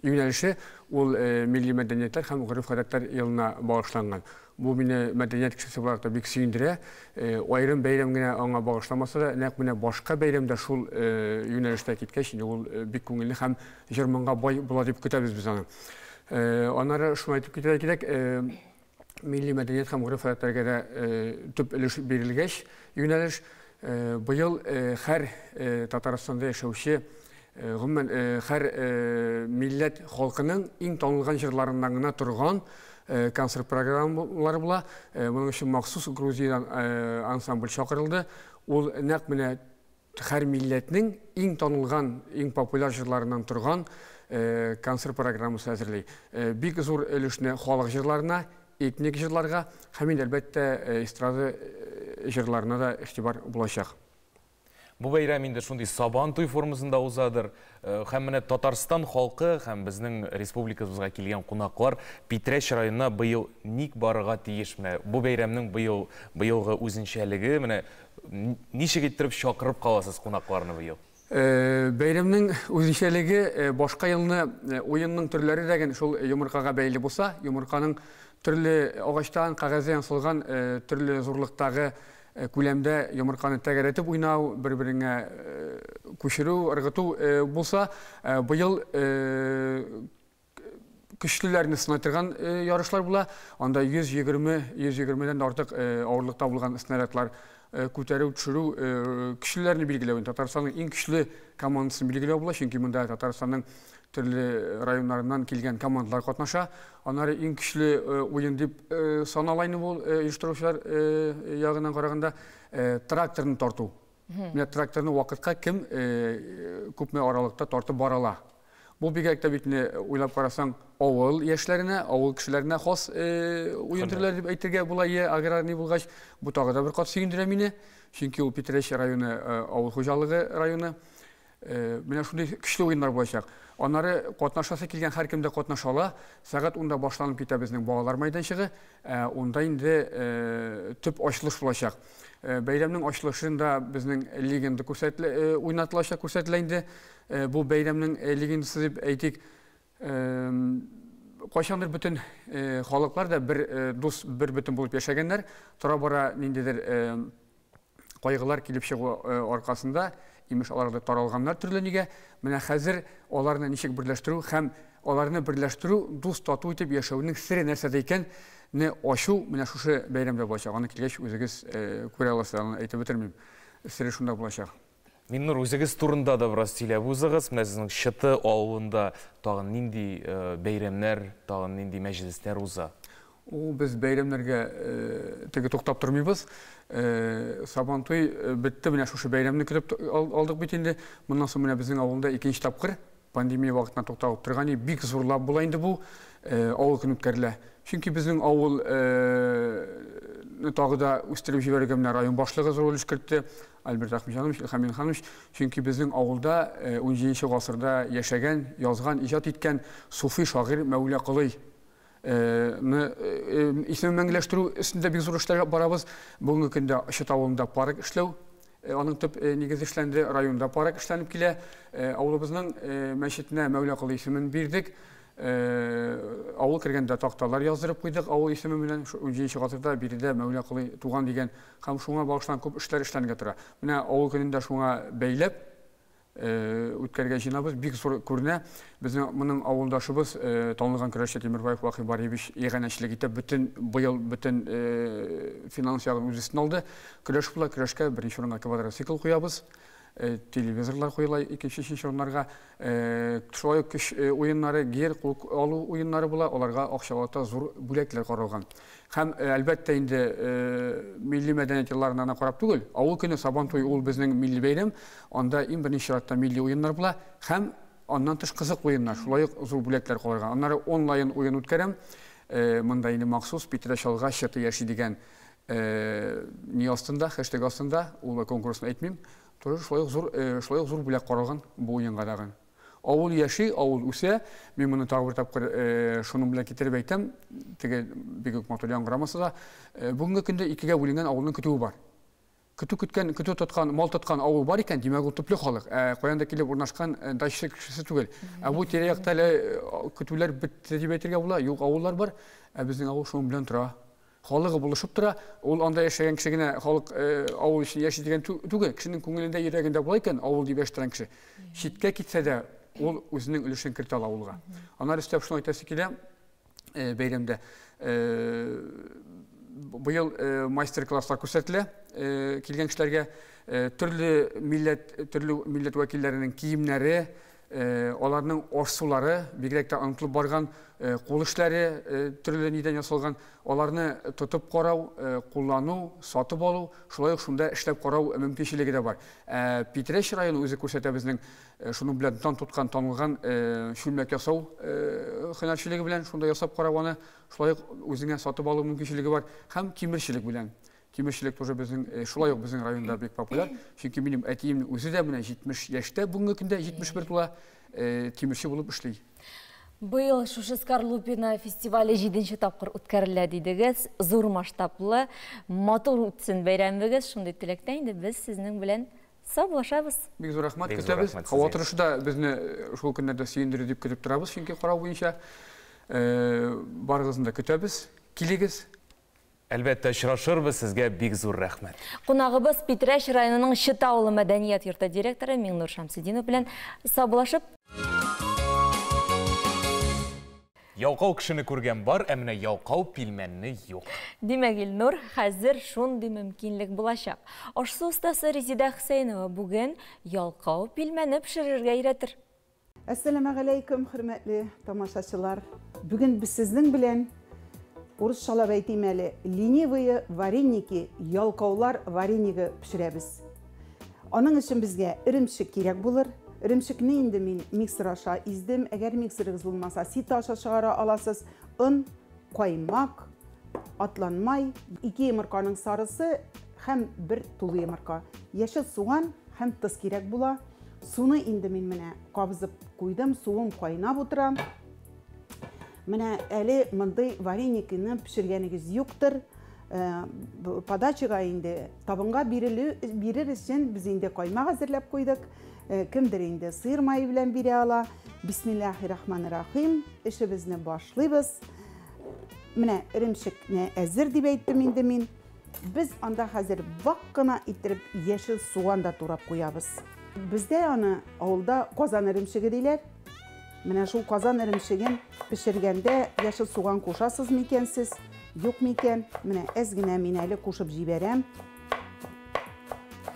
юнәлеше ул милли мәдәниятләр һәм гореф-гадәтләр елына багышланган. Бу мине мәдәният кешесе буларак та бик сөендерә. Аерым бәйрәм генә аңа багышламаса да, нәкъ менә башка бәйрәм дә шул юнәлештә киткәч, инде ул бик күңелле һәм җыр-моңга бай була дип көтәбез без аны. Аннары шуны әйтеп китәргә кирәк, милли мәдәният һәм гореф-гадәтләргә дә төп өлеш бирелгәч, юнәлеш, быел һәр Татарстанда яшәүче, гомумән, һәр милләт халкының иң танылган җырларыннан гына торган концерт программалары була. Моның өчен махсус Грузиядән ансамбль чакырылды. Ул нәкъ менә һәр милләтнең иң танылган, иң популяр җырларыннан торган концерт программасы әзерли. Бик зур өлешне халык җырларына, этник җырларга һәм инде, әлбәттә, эстрада җырларына да игътибар булачак. Бу бәйрәм инде шундый Сабан туй формасында узадыр. Һәм менә Татарстан халкы һәм безнең республикабызга килгән кунаклар Питрәч районына быел ник барырга тиеш? Менә бу бәйрәмнең быел быелгы үзенчәлеге, менә ничек иттереп чакырып каласыз кунакларны быел? Бәйрәмнең үзенчәлеге башка елны уенның төрләре дә гел шул йомыркага бәйле булса, йомырканың төрле агачтан, кәгазьдән ясалган төрле зурлыктагы күләмдә йомырканы тәгәрәтеп уйнау, бер-береңә күчерү, ыргыту булса, быел көчлеләрне сынай торган ярышлар була. Анда 120, 120 дән дә артык авырлыкта булган снарядлар күтәрү, төшерү, көчлеләрне билгеләү. Татарстанның иң көчле командасын билгеләү була, чөнки монда Татарстанның төрле районнарыннан килгән командалар катнаша. Аннары иң көчле уен дип санала инде бу оештыручылар ягыннан караганда тракторны тарту. Менә тракторны вакытка кем күпме аралыкта тартып бара ала. Бу бигрәк тә бит инде уйлап карасаң, авыл яшьләренә, авыл кешеләренә хас уен төрләре дип әйтергә була, е аграрный булгач, бу тагы да бер кат сөендерә мине. Чөнки ул Питрәч районы авыл хуҗалыгы районы. Менә шундый көчле уеннар булачак. Аннары катнашасы килгән һәркем дә катнаша ала. Сәгать унда башланып китә безнең балалар мәйданчыгы. Ә унда инде төп ачылыш булачак. Бәйрәмнең ачылышында безнең легенда күрсәтелә, уйнатылачак, күрсәтелә инде. Бу бәйрәмнең легендасы дип әйтик. Кайчандыр бөтен халыклар да бер дус, бер бөтен булып яшәгәннәр. Тора-бара ниндидер кайгылар килеп чыгу аркасында, имеш, алар да таралганнар төрле нигә. Менә хәзер аларны ничек берләштерү һәм аларны берләштерү, дус тату итеп яшәүнең сере нәрсәдә икән, не ачу менә шушы бәйрәмдә булачак. Аны килгәч үзегез күрә аласыз, аны әйтеп бетермим. Сере шунда булачак. Миннур, үзегез турында да бераз сөйләп узыгыз. Менә сезнең Чыты авылында тагын нинди бәйрәмнәр, тагын нинди мәҗлесләр уза? Ул без бәйрәмнәргә теге туктап тормыйбыз. Сабантуй бетте, менә шушы бәйрәмне көтеп алдык бит инде. Моннан соң менә безнең авылда икенче тапкыр пандемия вакытына тукталып торган и бик зурлап була инде бу авыл көне үткәрелә. Чөнки безнең авыл тагы да үстереп җибәрергә менә район башлыгы зур өлеш кертте. Альберт Әхмәтҗанович, Илһам Минханович, чөнки безнең авылда унҗиденче гасырда яшәгән, язган, иҗат иткән суфи шагыйрь Мәүлә Колый ны исемен мәңгеләштерү өстендә бик зур эшләр барабыз. Бүгенге көндә Чыт авылында парк эшләү, аның төп нигезе эшләнде, районда парк эшләнеп килә. Авылыбызның мәчетенә Мәүлә Колый исемен бирдек. Авыл кергәндә такталар яздырып куйдык авыл исеме белән. Унҗиденче гасырда биредә Мәүлә Колый туган дигән һәм шуңа багышланган күп эшләр эшләнергә тора. Менә авыл көнен дә шуңа бәйләп, үткәрергә җыенабыз. Бик зур күренә. Безнең моның авылдашыбыз, танылган көрәшче Тимербаев Вахи Бариевич иганәчелек итеп, бөтен быел бөтен финанс ягын үз өстенә алды. Көрәш була, көрәшкә беренче урынга квадроцикл куябыз. Телевизорлар куела икенче, өченче урыннарга. Шулай ук көч уеннары, гер, кул алу уеннары була, аларга акчалата зур бүләкләр каралган. Һәм, әлбәттә инде, милли мәдәният елларына гына карап түгел, авыл көне, Сабан туе ул безнең милли бәйрәм, анда иң беренче чиратта милли уеннар була һәм аннан тыш кызык уеннар, шулай ук зур бүләкләр каралган. Аннары онлайн уен үткәрәм, монда инде махсус Питрәч алга чыты яши дигән ни астында, хэштег астында, ул конкурсны әйтмим, Тоже шулай ук зур, шулай ук зур бүләк каралган бу уенга тагын. Авыл яши, авыл үсә. Мин моны тагы бер тапкыр шуның белән китереп әйтәм, теге бик үк матур яңгырамаса да, бүгенге көндә икегә бүленгән авылның көтүе бар. Көтү көткән, көтү тоткан, мал тоткан авыл бар икән, димәк, ул төпле халык. Ә каян да килеп урнашкан дача кешесе түгел. Ә бу тирә-якта әле көтүләр бетте дип әйтергә була, юк авыллар бар. Ә безнең авыл шуның белән тора. Халыгы булышып тора. Ул анда яшәгән кеше генә халык авыл өчен яши дигән түгел. Кешенең күңелендә, йөрәгендә була икән, авыл дип яши торган кеше. Читкә китсә дә, ул үзенең өлешен кертә ала авылга. Аннары өстәп шуны әйтәсе килә, бәйрәмдә быел мастер-класслар күрсәтелә килгән кешеләргә. Төрле милләт, төрле милләт вәкилләренең киемнәре, Аларның аш-сулары, бигрәк тә онытылып барган кул эшләре төрле нидән ясалган, аларны тотып карау, куллану, сатып алу, шулай ук шунда эшләп карау мөмкинчелеге дә бар. Ә Питрәч районы үзе күрсәтә безнең шуның белән дан тоткан, танылган чүлмәк ясау һөнәрчелеге белән шунда ясап карау аны, шулай ук үзеңә сатып алу мөмкинчелеге бар һәм тимерчелек белән. Тимерчелек тоже безнең, шулай ук безнең районда бик популяр. Чөнки минем әтиемнең үзе дә менә 70 яшьтә бүгенге көндә 71 тула, тимерче булып эшли. Быел шушы Скорлупино фестивале җиденче тапкыр үткәрелә дидегез. Зур масштаблы, матур үтсен бәйрәмегез. Шундый теләктә инде без сезнең белән саубуллашабыз. Бик зур рәхмәт, көтәбез. Һава торышы да безне шул көннәрдә сөендерер дип көтеп торабыз, чөнки карау буенча барыгызны да көтәбез. Килегез. Әлбәттә, очрашырбыз, сезгә бик зур рәхмәт. Кунагыбыз Питрәч районының Чыта авылы мәдәният йорты директоры Миңнур Шәмсетдинов белән саубуллашып. Ялкау кешене күргән бар, ә менә ялкау пилмәнне юк. Димәк, Илнур, хәзер шундый мөмкинлек булачак. Аш-су остасы Резеда Хөсәенова бүген ялкау пилмәне пешерергә өйрәтер. Әссәламәгаләйкүм, хөрмәтле тамашачылар. Бүген без сезнең белән, урысчалап әйтим әле, ленивые вареники, ялкаулар варенигы пешерәбез. Аның өчен безгә эремчек кирәк булыр. Эремчекне инде мин миксер аша издем. Әгәр миксерыгыз булмаса, сито аша чыгара аласыз. Он, каймак, атланмай, 2 йомырканың сарысы һәм бер тулы йомырка, яшел суган һәм тоз кирәк була. Суны инде мин менә кабызып куйдым, суым кайнап утыра. Менә әле мондый вареникны пешергәнегез юктыр. Подачага инде табынга бирер өчен без инде каймак әзерләп куйдык. Кемдер инде сыер мае белән бирә ала. Бисмиллахиррахманиррахим. Эшебезне башлыйбыз. Менә эремчекне әзер дип әйттем инде мин. Без анда хәзер вак кына иттереп яшел суган да турап куябыз. Бездә аны авылда казан эремчеге диләр. Менә шул казан эремчеген пешергәндә яшел суган кушасыз микән сез, юк микән? Менә әз генә мин әле кушып җибәрәм.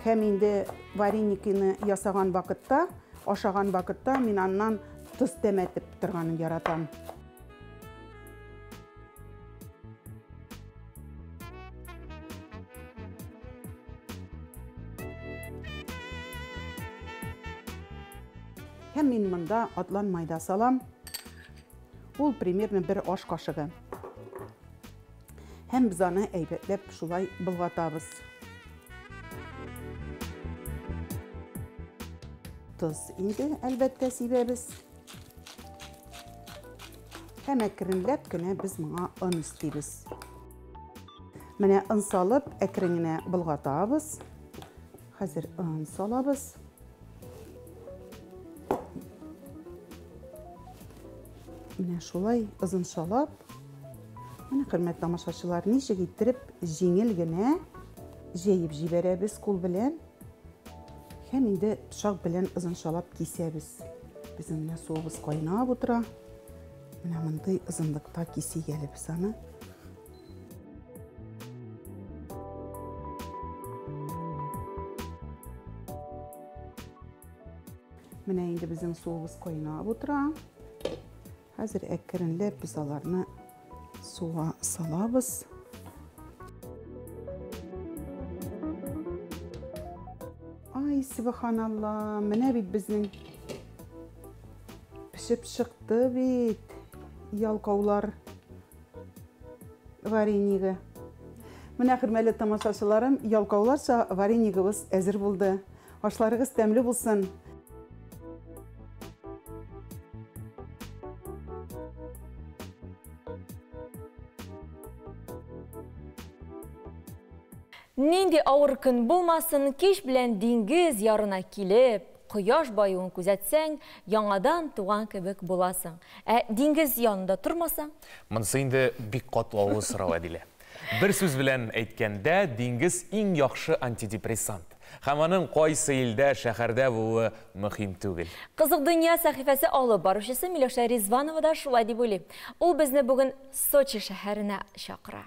Һәм инде вареникины ясаган вакытта, ашаган вакытта мин аннан тоз тәмәтеп торганын яратам. Һәм мин монда атлан майда салам. Ул примерно бер аш кашыгы. Һәм без аны әйбәтләп шулай болгатабыз. Тоз инде әлбәттә сибәбез. Һәм әкренләп кенә без моңа он өстибез. Менә он салып әкрен генә болгатабыз. Хәзер он салабыз. Менә шулай озынчалап. Менә, хөрмәтле тамашачылар, ничек иттереп җиңел генә җәеп җибәрәбез кул белән. Һәм инде пычак белән озынчалап кисәбез. Безнең менә суыбыз кайнап утыра. Менә мондый озынлыкта кисик әле без аны. Менә инде безнең суыбыз кайнап утыра. Хәзер әкренләп без аларны суга салабыз. Ай, субханалла, менә бит безнең пешеп чыкты бит ялкаулар варенигы. Менә, хөрмәтле тамашачыларым, ялкауларча варенигыбыз әзер булды. Ашларыгыз тәмле булсын. Нинди авыр көн булмасын, кич белән диңгез ярына килеп, кояш баюын күзәтсәң, яңадан туган кебек буласың. Ә диңгез янында тормасаң? Монысы инде бик катлаулы сорау, Әдилә. Бер сүз белән әйткәндә, диңгез иң яхшы антидепрессант. Һәм аның кайсы илдә, шәһәрдә булуы мөһим түгел. Кызык дөнья сәхифәсе алып баручысы Миләүшә Ризванова да шулай дип уйлый. Ул безне бүген Сочи шәһәренә чакыра.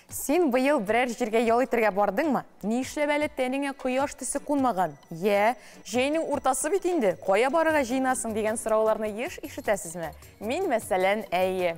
Син быел берәр җиргә ял итәргә бардыңмы? Нишләп әле тәнеңә кояш төсе кунмаган? Йә, җәйнең уртасы бит инде, кая барырга җыенасың дигән сорауларны еш ишетәсезме? Мин, мәсәлән, әйе.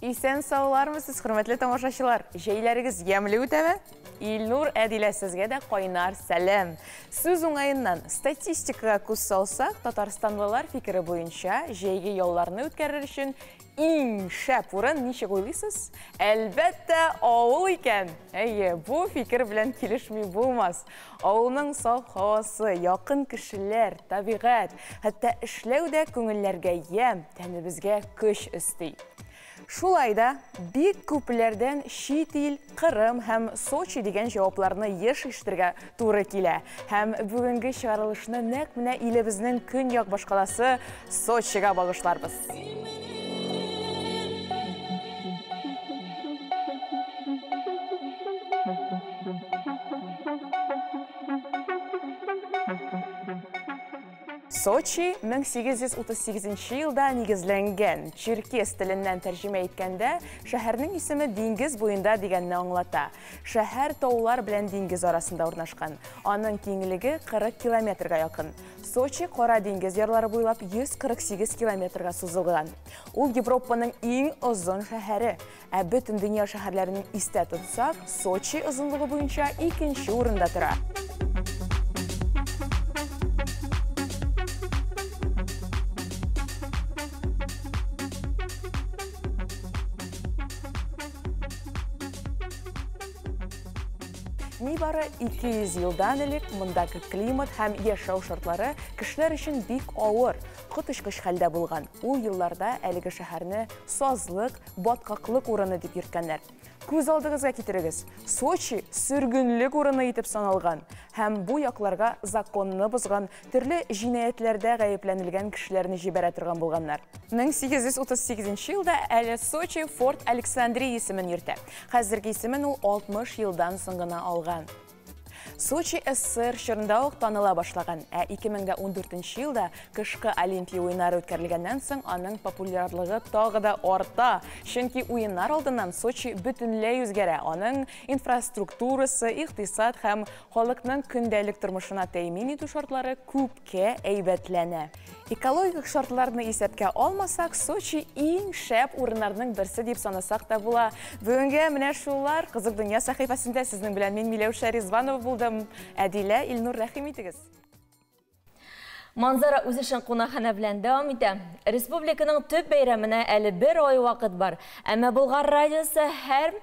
Исән-саулармысыз, хөрмәтле тамашачылар? Җәйләрегез ямьле үтәме? Илнур, Әдилә, сезгә дә кайнар сәлам. Сүз уңаеннан, статистикага күз салсак, татарстанлылар фикере буенча җәйге ялларны үткәрер өчен иң шәп урын ничек уйлыйсыз? Әлбәттә, авыл икән. Әйе, бу фикер белән килешми булмас. Авылның саф һавасы, якын кешеләр, табигать, хәтта эшләү дә күңелләргә ямь, тәнебезгә көч өсти. Шулай да бик күпләрдән чит ил, Кырым һәм Сочи дигән җавапларны еш ишетергә туры килә. Һәм бүгенге чыгарылышны нәкъ менә илебезнең көньяк башкаласы Сочига багышларбыз. Сочи 1838 елда нигезләнгән. Черкес теленнән тәрҗемә иткәндә, шәһәрнең исеме диңгез буенда дигәнне аңлата. Шәһәр таулар белән диңгез арасында урнашкан. Аның киңлеге 40 километрга якын. Сочи Кара диңгез ярлары буйлап 148 километрга сузылган. Ул Европаның иң озын шәһәре. Ә бөтен дөнья шәһәрләрен истә тотсак, Сочи озынлыгы буенча икенче урында тора. Нибары 200 елдан элек мондагы климат һәм яшәү шартлары кешеләр өчен бик авыр, коточкыч хәлдә булган. Ул елларда әлеге шәһәрне сазлык, баткаклык урыны дип йөрткәннәр. Күз алдыгызга китерегез, Сочи сөргенлек урыны итеп саналган һәм бу якларга законны бозган, төрле җинаятьләрдә гаепләнелгән кешеләрне җибәрә торган булганнар. 1838 елда әле Сочи Форт Александрия исемен йөртә. Хәзерге исемен ул 60 елдан соң гына алган. Сочи СССР чорында ук таныла башлаган, ә 2014 елда кышкы Олимпия уеннары үткәрелгәннән соң аның популярлыгы тагы да арта. Чөнки уеннар алдыннан Сочи бөтенләй үзгәрә, аның инфраструктурасы, икътисад һәм халыкның көндәлек тормышына тәэмин итү шартлары күпкә әйбәтләнә. Экологик шартларны исәпкә алмасак, Сочи иң шәп урыннарның берсе дип санасак та була. Бүгенгә менә шулар. Кызык дөнья сәхифәсендә сезнең белән мин Миләүшә Ризванова булдым. Әдилә, Илнур, рәхим итегез. Манзара үз эшен кунакханә белән дәвам итә. Республиканың төп бәйрәменә әле бер ай вакыт бар. Әмма Болгар радиосы һәм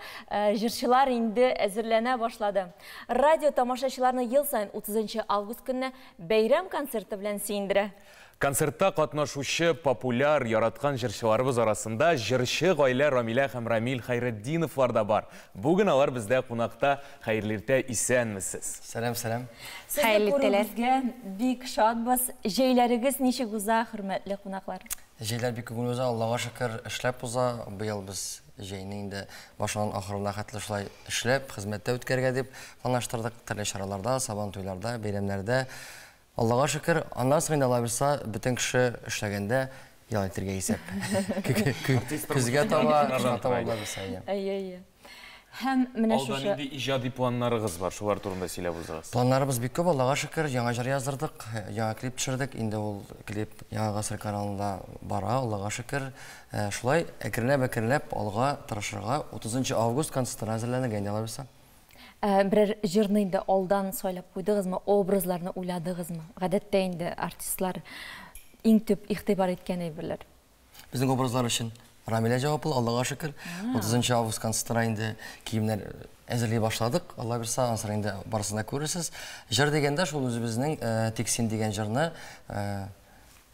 җырчылар инде әзерләнә башлады. Радио тамашачыларны ел саен 30 август көнне бәйрәм концерты белән сөендерә. Концертта катнашучы популяр, яраткан җырчыларыбыз арасында җырчы гаилә Рамилә һәм Рамил Хәйретдиновлар да бар. Бүген алар бездә кунакта. Хәерле иртә, исәнмесез. Сәлам, сәлам. Сезне күрүебезгә бик шатбыз. Җәйләрегез ничек уза, хөрмәтле кунаклар? Җәйләр бик күңелле уза, Аллага шөкер, эшләп уза. Быел без җәйне инде башыннан ахырына хәтле шулай эшләп, хезмәттә үткәрергә дип планлаштырдык. Төрле чараларда, сабантуйларда, бәйрәмнәрдә. Аллага шөкер, аннан соң инде алай булса, бөтен кеше эшләгәндә ял итәргә исәп. Көзгә таба, кышка таба алла булса, әйе. Әйе, әйе. Һәм менә Алда шушы нинди иҗади планнарыгыз бар, шулар турында сөйләп узыгыз. Планнарыбыз бик күп, Аллага шөкер, яңа җыр яздырдык, яңа клип төшердек, инде ул клип Яңа гасыр каналында бара, Аллага шөкер. Шулай әкренләп-әкренләп алга тырышырга, 30 август концертына әзерләнергә инде алай булса. Ә берәр җырны инде алдан сайлап куйдыгызмы, образларны уйладыгызмы? Гадәттә инде артистлар иң төп игътибар иткән әйберләр. Безнең образлар өчен Рамилә җаваплы, Аллага шөкер. 30 август концертына инде киемнәр әзерли башладык. Алла бирса, ансын инде барысын да күрерсез. Җыр дигәндә шул үзебезнең Тик син дигән җырны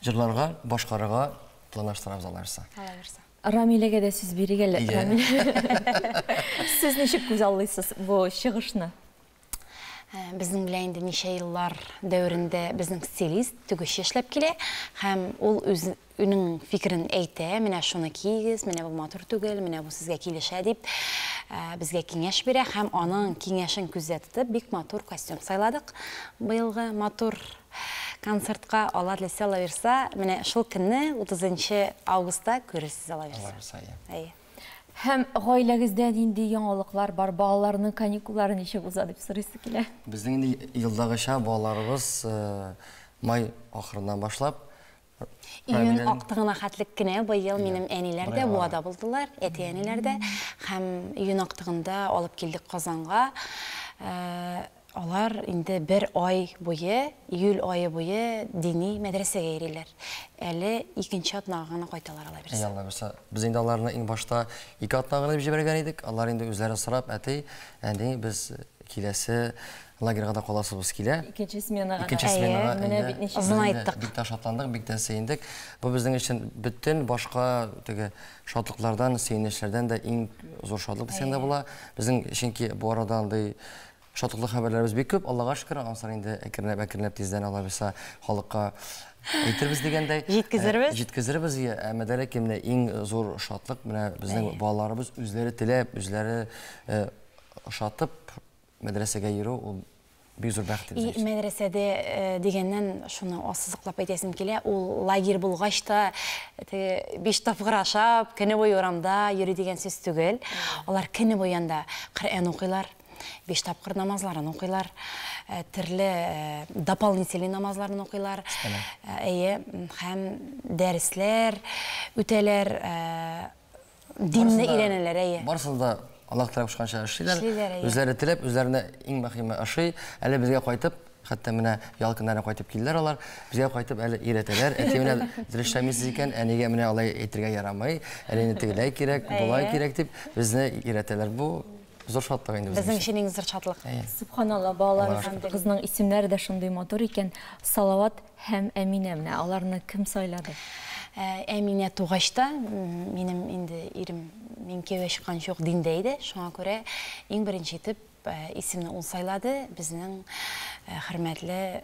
җырларга, башкарырга планлаштырабыз, Алла бирса. Алла бирса. Рамиләгә дә сүз бирик әле. Рамилә. Сез ничек күзаллыйсыз бу чыгышны? Безнең белән инде ничә еллар дәверендә безнең стилист, тегүче эшләп килә һәм ул үзенең фикерен әйтә, менә шуны киегез, менә бу матур түгел, менә бу сезгә килешә дип безгә киңәш бирә һәм аның киңәшен күздә тотып бик матур костюм сайладык быелгы матур концертка. Алла теләсә, Алла бирса, менә шул көнне 30 нчы августта күрерсез, Алла бирса. Алла бирса, иә. Әйе. Һәм гаиләгездә нинди яңалыклар бар, балаларның каникуллары ничек уза дип сорыйсы килә. Безнең инде елдагыча балаларыбыз май ахырыннан башлап Июнь актыгына хәтлек кенә быел минем әниләр дә Буада булдылар, әти-әниләр дә. Һәм июнь актыгында алып килдек Казанга. Алар инде бер ай буе, июль ае буе дини мәдрәсәгә йөриләр. Әле икенче атнага гына кайталар, алай бирсә. Әйе, алла бирсә. Без инде аларны иң башта ике атна гына дип җибәргән идек. Алар инде үзләре сорап, әти, әни, без киләсе лагерьга да каласыбыз килә. Икенче сменага. Икенче сменага. Менә бит ничек. Озынайттык. Бик тә шатландык, бик тә сөендек. Бу безнең өчен бөтен башка теге шатлыклардан, сөенечләрдән дә иң зур шатлык дисәң дә була. Безнең чөнки бу арада андый Шатлыклы хәбәрләребез бик күп, Аллага шөкер, ансын инде әкренләп-әкренләп тиздән Алла бирса халыкка әйтербез дигәндәй. Җиткезербез. Җиткезербез, әмма дә ләкин менә иң зур шатлык менә безнең балаларыбыз үзләре теләп, үзләре ошатып мәдрәсәгә йөрү, ул бик зур бәхет И мәдрәсәдә дигәннән шуны ассызыклап әйтәсем килә, ул лагерь булгач та теге биш тапкыр ашап, көне буе урамда йөри дигән сүз түгел. Алар көне буе анда Коръән укыйлар. Биш тапкыр намазларын укыйлар, төрле дополнительный намазларын укыйлар. Әйе, һәм дәресләр үтәләр, динне өйрәнәләр, әйе. Барысын да Аллаһ Тәгалә кушканча эшлиләр. Үзләре теләп, үзләренә иң мөһиме ошый. Әле безгә кайтып, хәтта менә ял көннәренә кайтып килделәр алар. Безгә кайтып әле өйрәтәләр. Әти менә дөрес эшләмисез икән, әнигә менә алай әйтергә ярамый, әнине тегеләй кирәк, болай кирәк дип безне өйрәтәләр. Бу Зур шатлык инде безнең өчен. Безнең өчен иң зур шатлык. Сөбханалла, балаларыбызның исемнәре дә шундый матур икән. Салават һәм Әминә, менә аларны кем сайлады? Әминә тугач та, минем инде ирем мин кияүгә чыкканчы ук диндә иде. Шуңа күрә иң беренче итеп исемне ул сайлады. Безнең хөрмәтле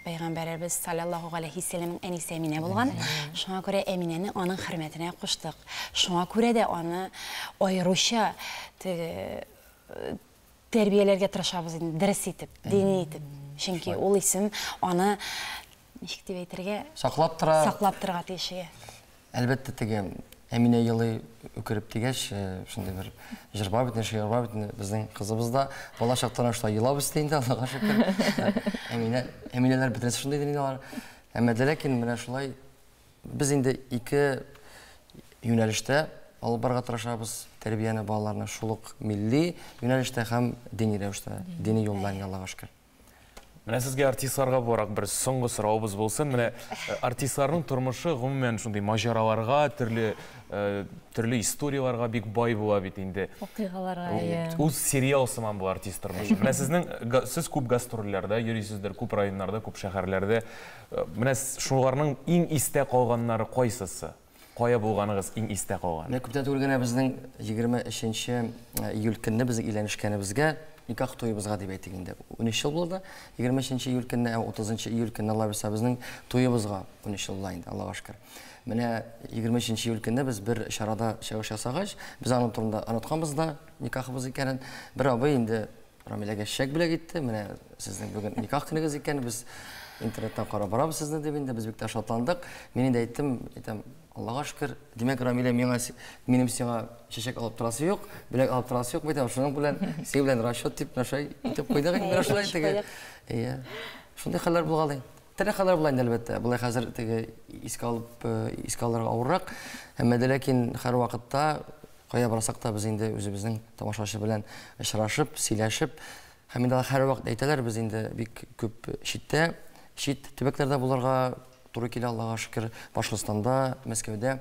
пәйгамбәребез салләллаһу галәйһиссәламнең әнисе Әминә булган. Шуңа күрә Әминәне аның хөрмәтенә куштык. Шуңа күрә дә аны аеруча теге тәрбияләргә тырышабыз инде, дөрес итеп, дини итеп. Чөнки ул исем аны ничек дип әйтергә, саклап тора. Саклап торырга тиеш. Әлбәттә, теге Әминә елый үкереп дигәч, шундый бер җыр бар бит, шигырь бар бит, безнең кызыбыз да бала чактан шулай елап үсте инде, Аллага шөкер. Әминә, Әминәләр бөтенесе шундый инде алар. Әмма дә ләкин менә шулай без инде ике юнәлештә алып барырга тырышабыз тәрбияне балаларны, шул ук милли юнәлештә һәм дини рәвештә, дини юлдан, Аллага шөкер. Менә сезгә артистларга буларак бер соңгы соравыбыз булсын. Менә артистларның тормышы гомумән шундый маҗараларга, төрле төрле историяләргә бик бай була бит инде. Вакыйгаларга, әйе. Ул сериал сыман бу артист тормышы. Менә сезнең сез күп гастрольләрдә йөрисездер, күп районнарда, күп шәһәрләрдә. Менә шуларның иң истә калганнары кайсысы? Кая булганыгыз иң истә калган? Менә күптән түгел генә безнең 23 нче июль көнне безнең өйләнешкәнебезгә, никах туебызга дип әйтик инде, 13 ел булды. 23 нче июль көнне, ә 30 нчы июль көнне, Алла бирса, безнең туебызга 13 ел була инде, Аллага шөкер. Менә 23 нче июль көнне без бер чарада чыгыш ясагач, без аның турында онытканбыз да, никахыбыз икәнен. Бер абый инде Рамиләгә чәчәк бүләк итте. Менә сезнең бүген никах көнегез икән, без Интернеттан карап барабыз сезне дип инде без бик тә шатландык. Мин инде әйттем, әйтәм, Аллага шөкер, димәк, Рамилә, миңа минем сиңа чәчәк алып торасы юк, бүләк алып торасы юк, әйтәм, шуның белән синең белән расчет дип менә шулай итеп куйдык инде, менә шулай теге. Әйе. Шундый хәлләр булгалый. Төрле хәлләр була инде, әлбәттә. Болай хәзер теге искә алып, искә алырга авыррак. Әмма дә ләкин һәрвакытта кая барсак та без инде үзебезнең тамашачы белән очрашып, сөйләшеп, һәм инде алар һәрвакыт әйтәләр, без инде бик күп читтә, чит төбәкләрдә булырга туры килә, Аллага шөкер, Башкортстанда, Мәскәүдә.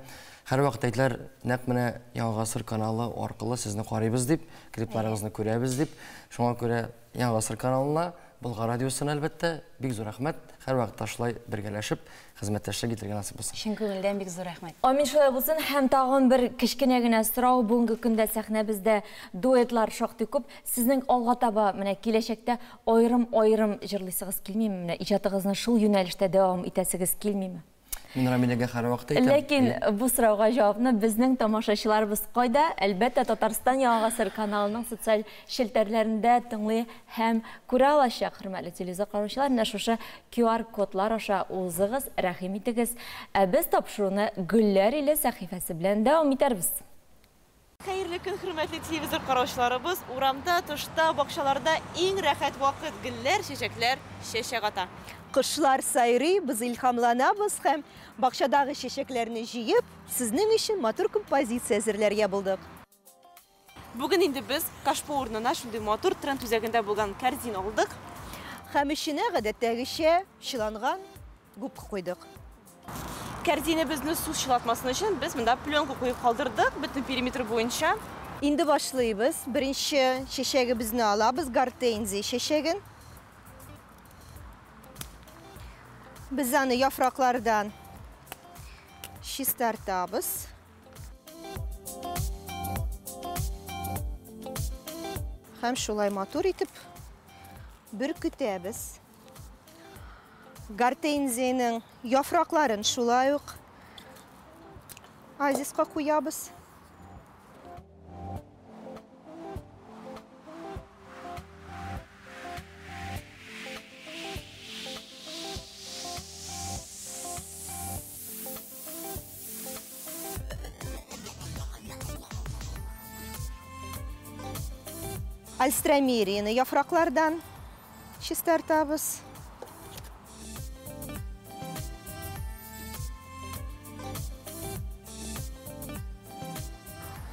Һәрвакыт әйтәләр, нәкъ менә Яңа гасыр каналы аркылы сезне карыйбыз дип, клипларыгызны күрәбез дип. Шуңа күрә Яңа гасыр каналына, Болгар радиосына, әлбәттә, бик зур рәхмәт. Һәрвакытта шулай бергәләшеп, хезмәттәшлек итәргә насыйп булсын. Чын күңелдән бик зур рәхмәт. Амин, шулай булсын. Һәм тагын бер кечкенә генә сорау. Бүгенге көндә сәхнәбездә дуэтлар шактый күп. Сезнең алга таба, менә киләчәктә аерым-аерым җырлыйсыгыз килмиме? Менә иҗатыгызны шул юнәлештә дәвам итәсегез килмиме? Мин Рамиләгә һәрвакыт әйтәм. Ләкин бу сорауга җавапны безнең тамашачыларыбыз кайда? Әлбәттә, Татарстан Яңа гасыр каналының социаль челтәрләрендә тыңлый һәм күрә алачак. Хөрмәтле телевизор караучылар, менә шушы QR кодлар аша узыгыз, рәхим итегез. Ә без тапшыруны Гөлләр иле сәхифәсе белән дәвам итәрбез. Хәерле көн, хөрмәтле телевизор караучыларыбыз! Урамда, тышта, бакчаларда иң рәхәт вакыт, гөлләр, чәчәкләр чәчәк ата. Кошлар сайрый, без илһамланабыз һәм бакчадагы чәчәкләрне җыеп, сезнең өчен матур композиция әзерләргә булдык. Бүген инде без кашпо урынына шундый матур тренд үзәгендә булган кәрзин алдык. Һәм эченә гадәттәгечә чыланган губка куйдык. Кәрзинебезне су чылатмасын өчен без монда пленка куеп калдырдык, бөтен периметр буенча. Инде башлыйбыз. Беренче чәчәгебезне алабыз, гортензия чәчәген. Без аны яфраклардан чистартабыз. Һәм шулай матур итеп бөркетәбез. Гортензиянең яфракларын шулай ук азиска куябыз. Альстромерияне яфраклардан чистартабыз.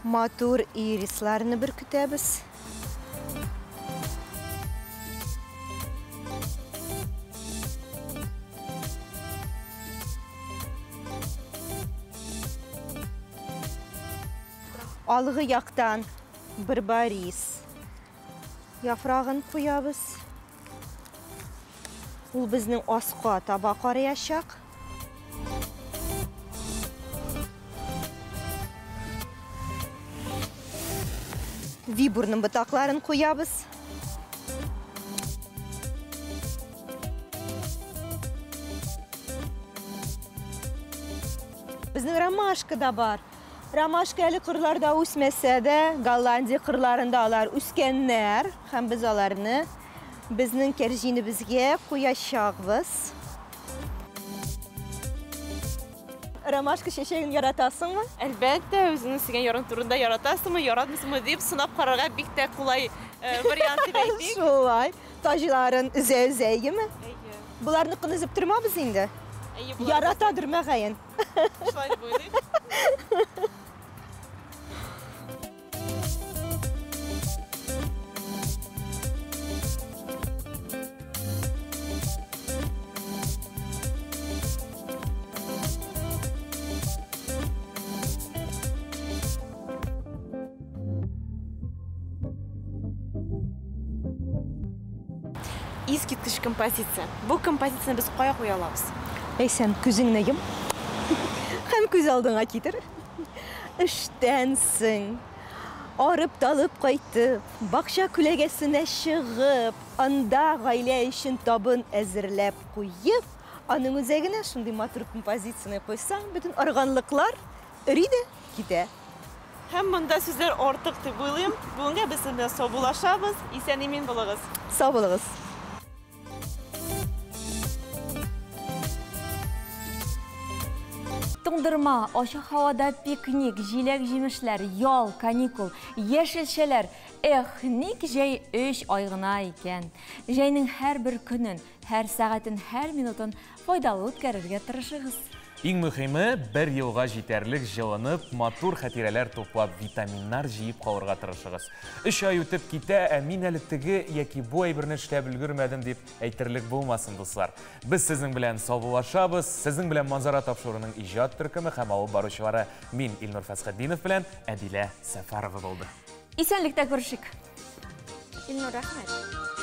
Матур ирисларны бөркетәбез. Алгы яктан барбарис яфрагын куябыз. Ул безнең аска таба караячак. Вибурның ботакларын куябыз. Безнең ромашка да бар. Ромашка әле кырларда үсмәсә дә, Голландия кырларында алар үскәннәр һәм без аларны безнең кәрҗинебезгә куячакбыз. Ромашка чәчәген яратасыңмы? Әлбәттә, үзеңнең сөйгән ярың турында яратасыңмы, яратмыйсыңмы дип сынап карарга бик тә кулай вариант дип әйтик. Шулай. Таҗларын өзә-өзә, әйеме? Әйе. Боларныкын өзеп тормабыз инде. Әйе, болар Яратадыр мөгаен. Шулай дип уйлыйм. Искиткеч композиция. Бу композицияне без кая куя алабыз? Ләйсән, күзеңне йом. Һәм күз алдыңа китер. Эштәнсең. Арып талып кайтып, бакча күләгәсенә чыгып, анда гаилә өчен табын әзерләп куеп, аның үзәгенә шундый матур композицияне куйсаң, бөтен арганлыклар эри дә китә. Һәм монда сүзләр артык дип уйлыйм. Бүгенгә без сезнең белән саубуллашабыз. Исән-имин булыгыз. Сау булыгыз. Туңдырма, ачык һавада пикник, җиләк-җимешләр, ял, каникул, яшелчәләр. Эх, ник җәй өч ай гына икән? Җәйнең һәрбер көнен, һәр сәгатен, һәр минутын файдалы үткәрергә тырышыгыз. Иң мөхиме, бер елга җитәрлек җылынып, матур хатирәләр туплап, витаминнар җыеп калырга тырышыгыз. Өч ай үтеп китә, ә мин әле теге яки бу әйберне эшләп өлгермәдем дип әйтерлек булмасын, дуслар. Без сезнең белән саубуллашабыз. Сезнең белән Манзара тапшыруының иҗат төркеме һәм алып баручылары мин, Илнур Фәсхетдинов белән Әдилә Сәфәрова булды. Исәнлектә күрешик. Илнур, рәхмәт.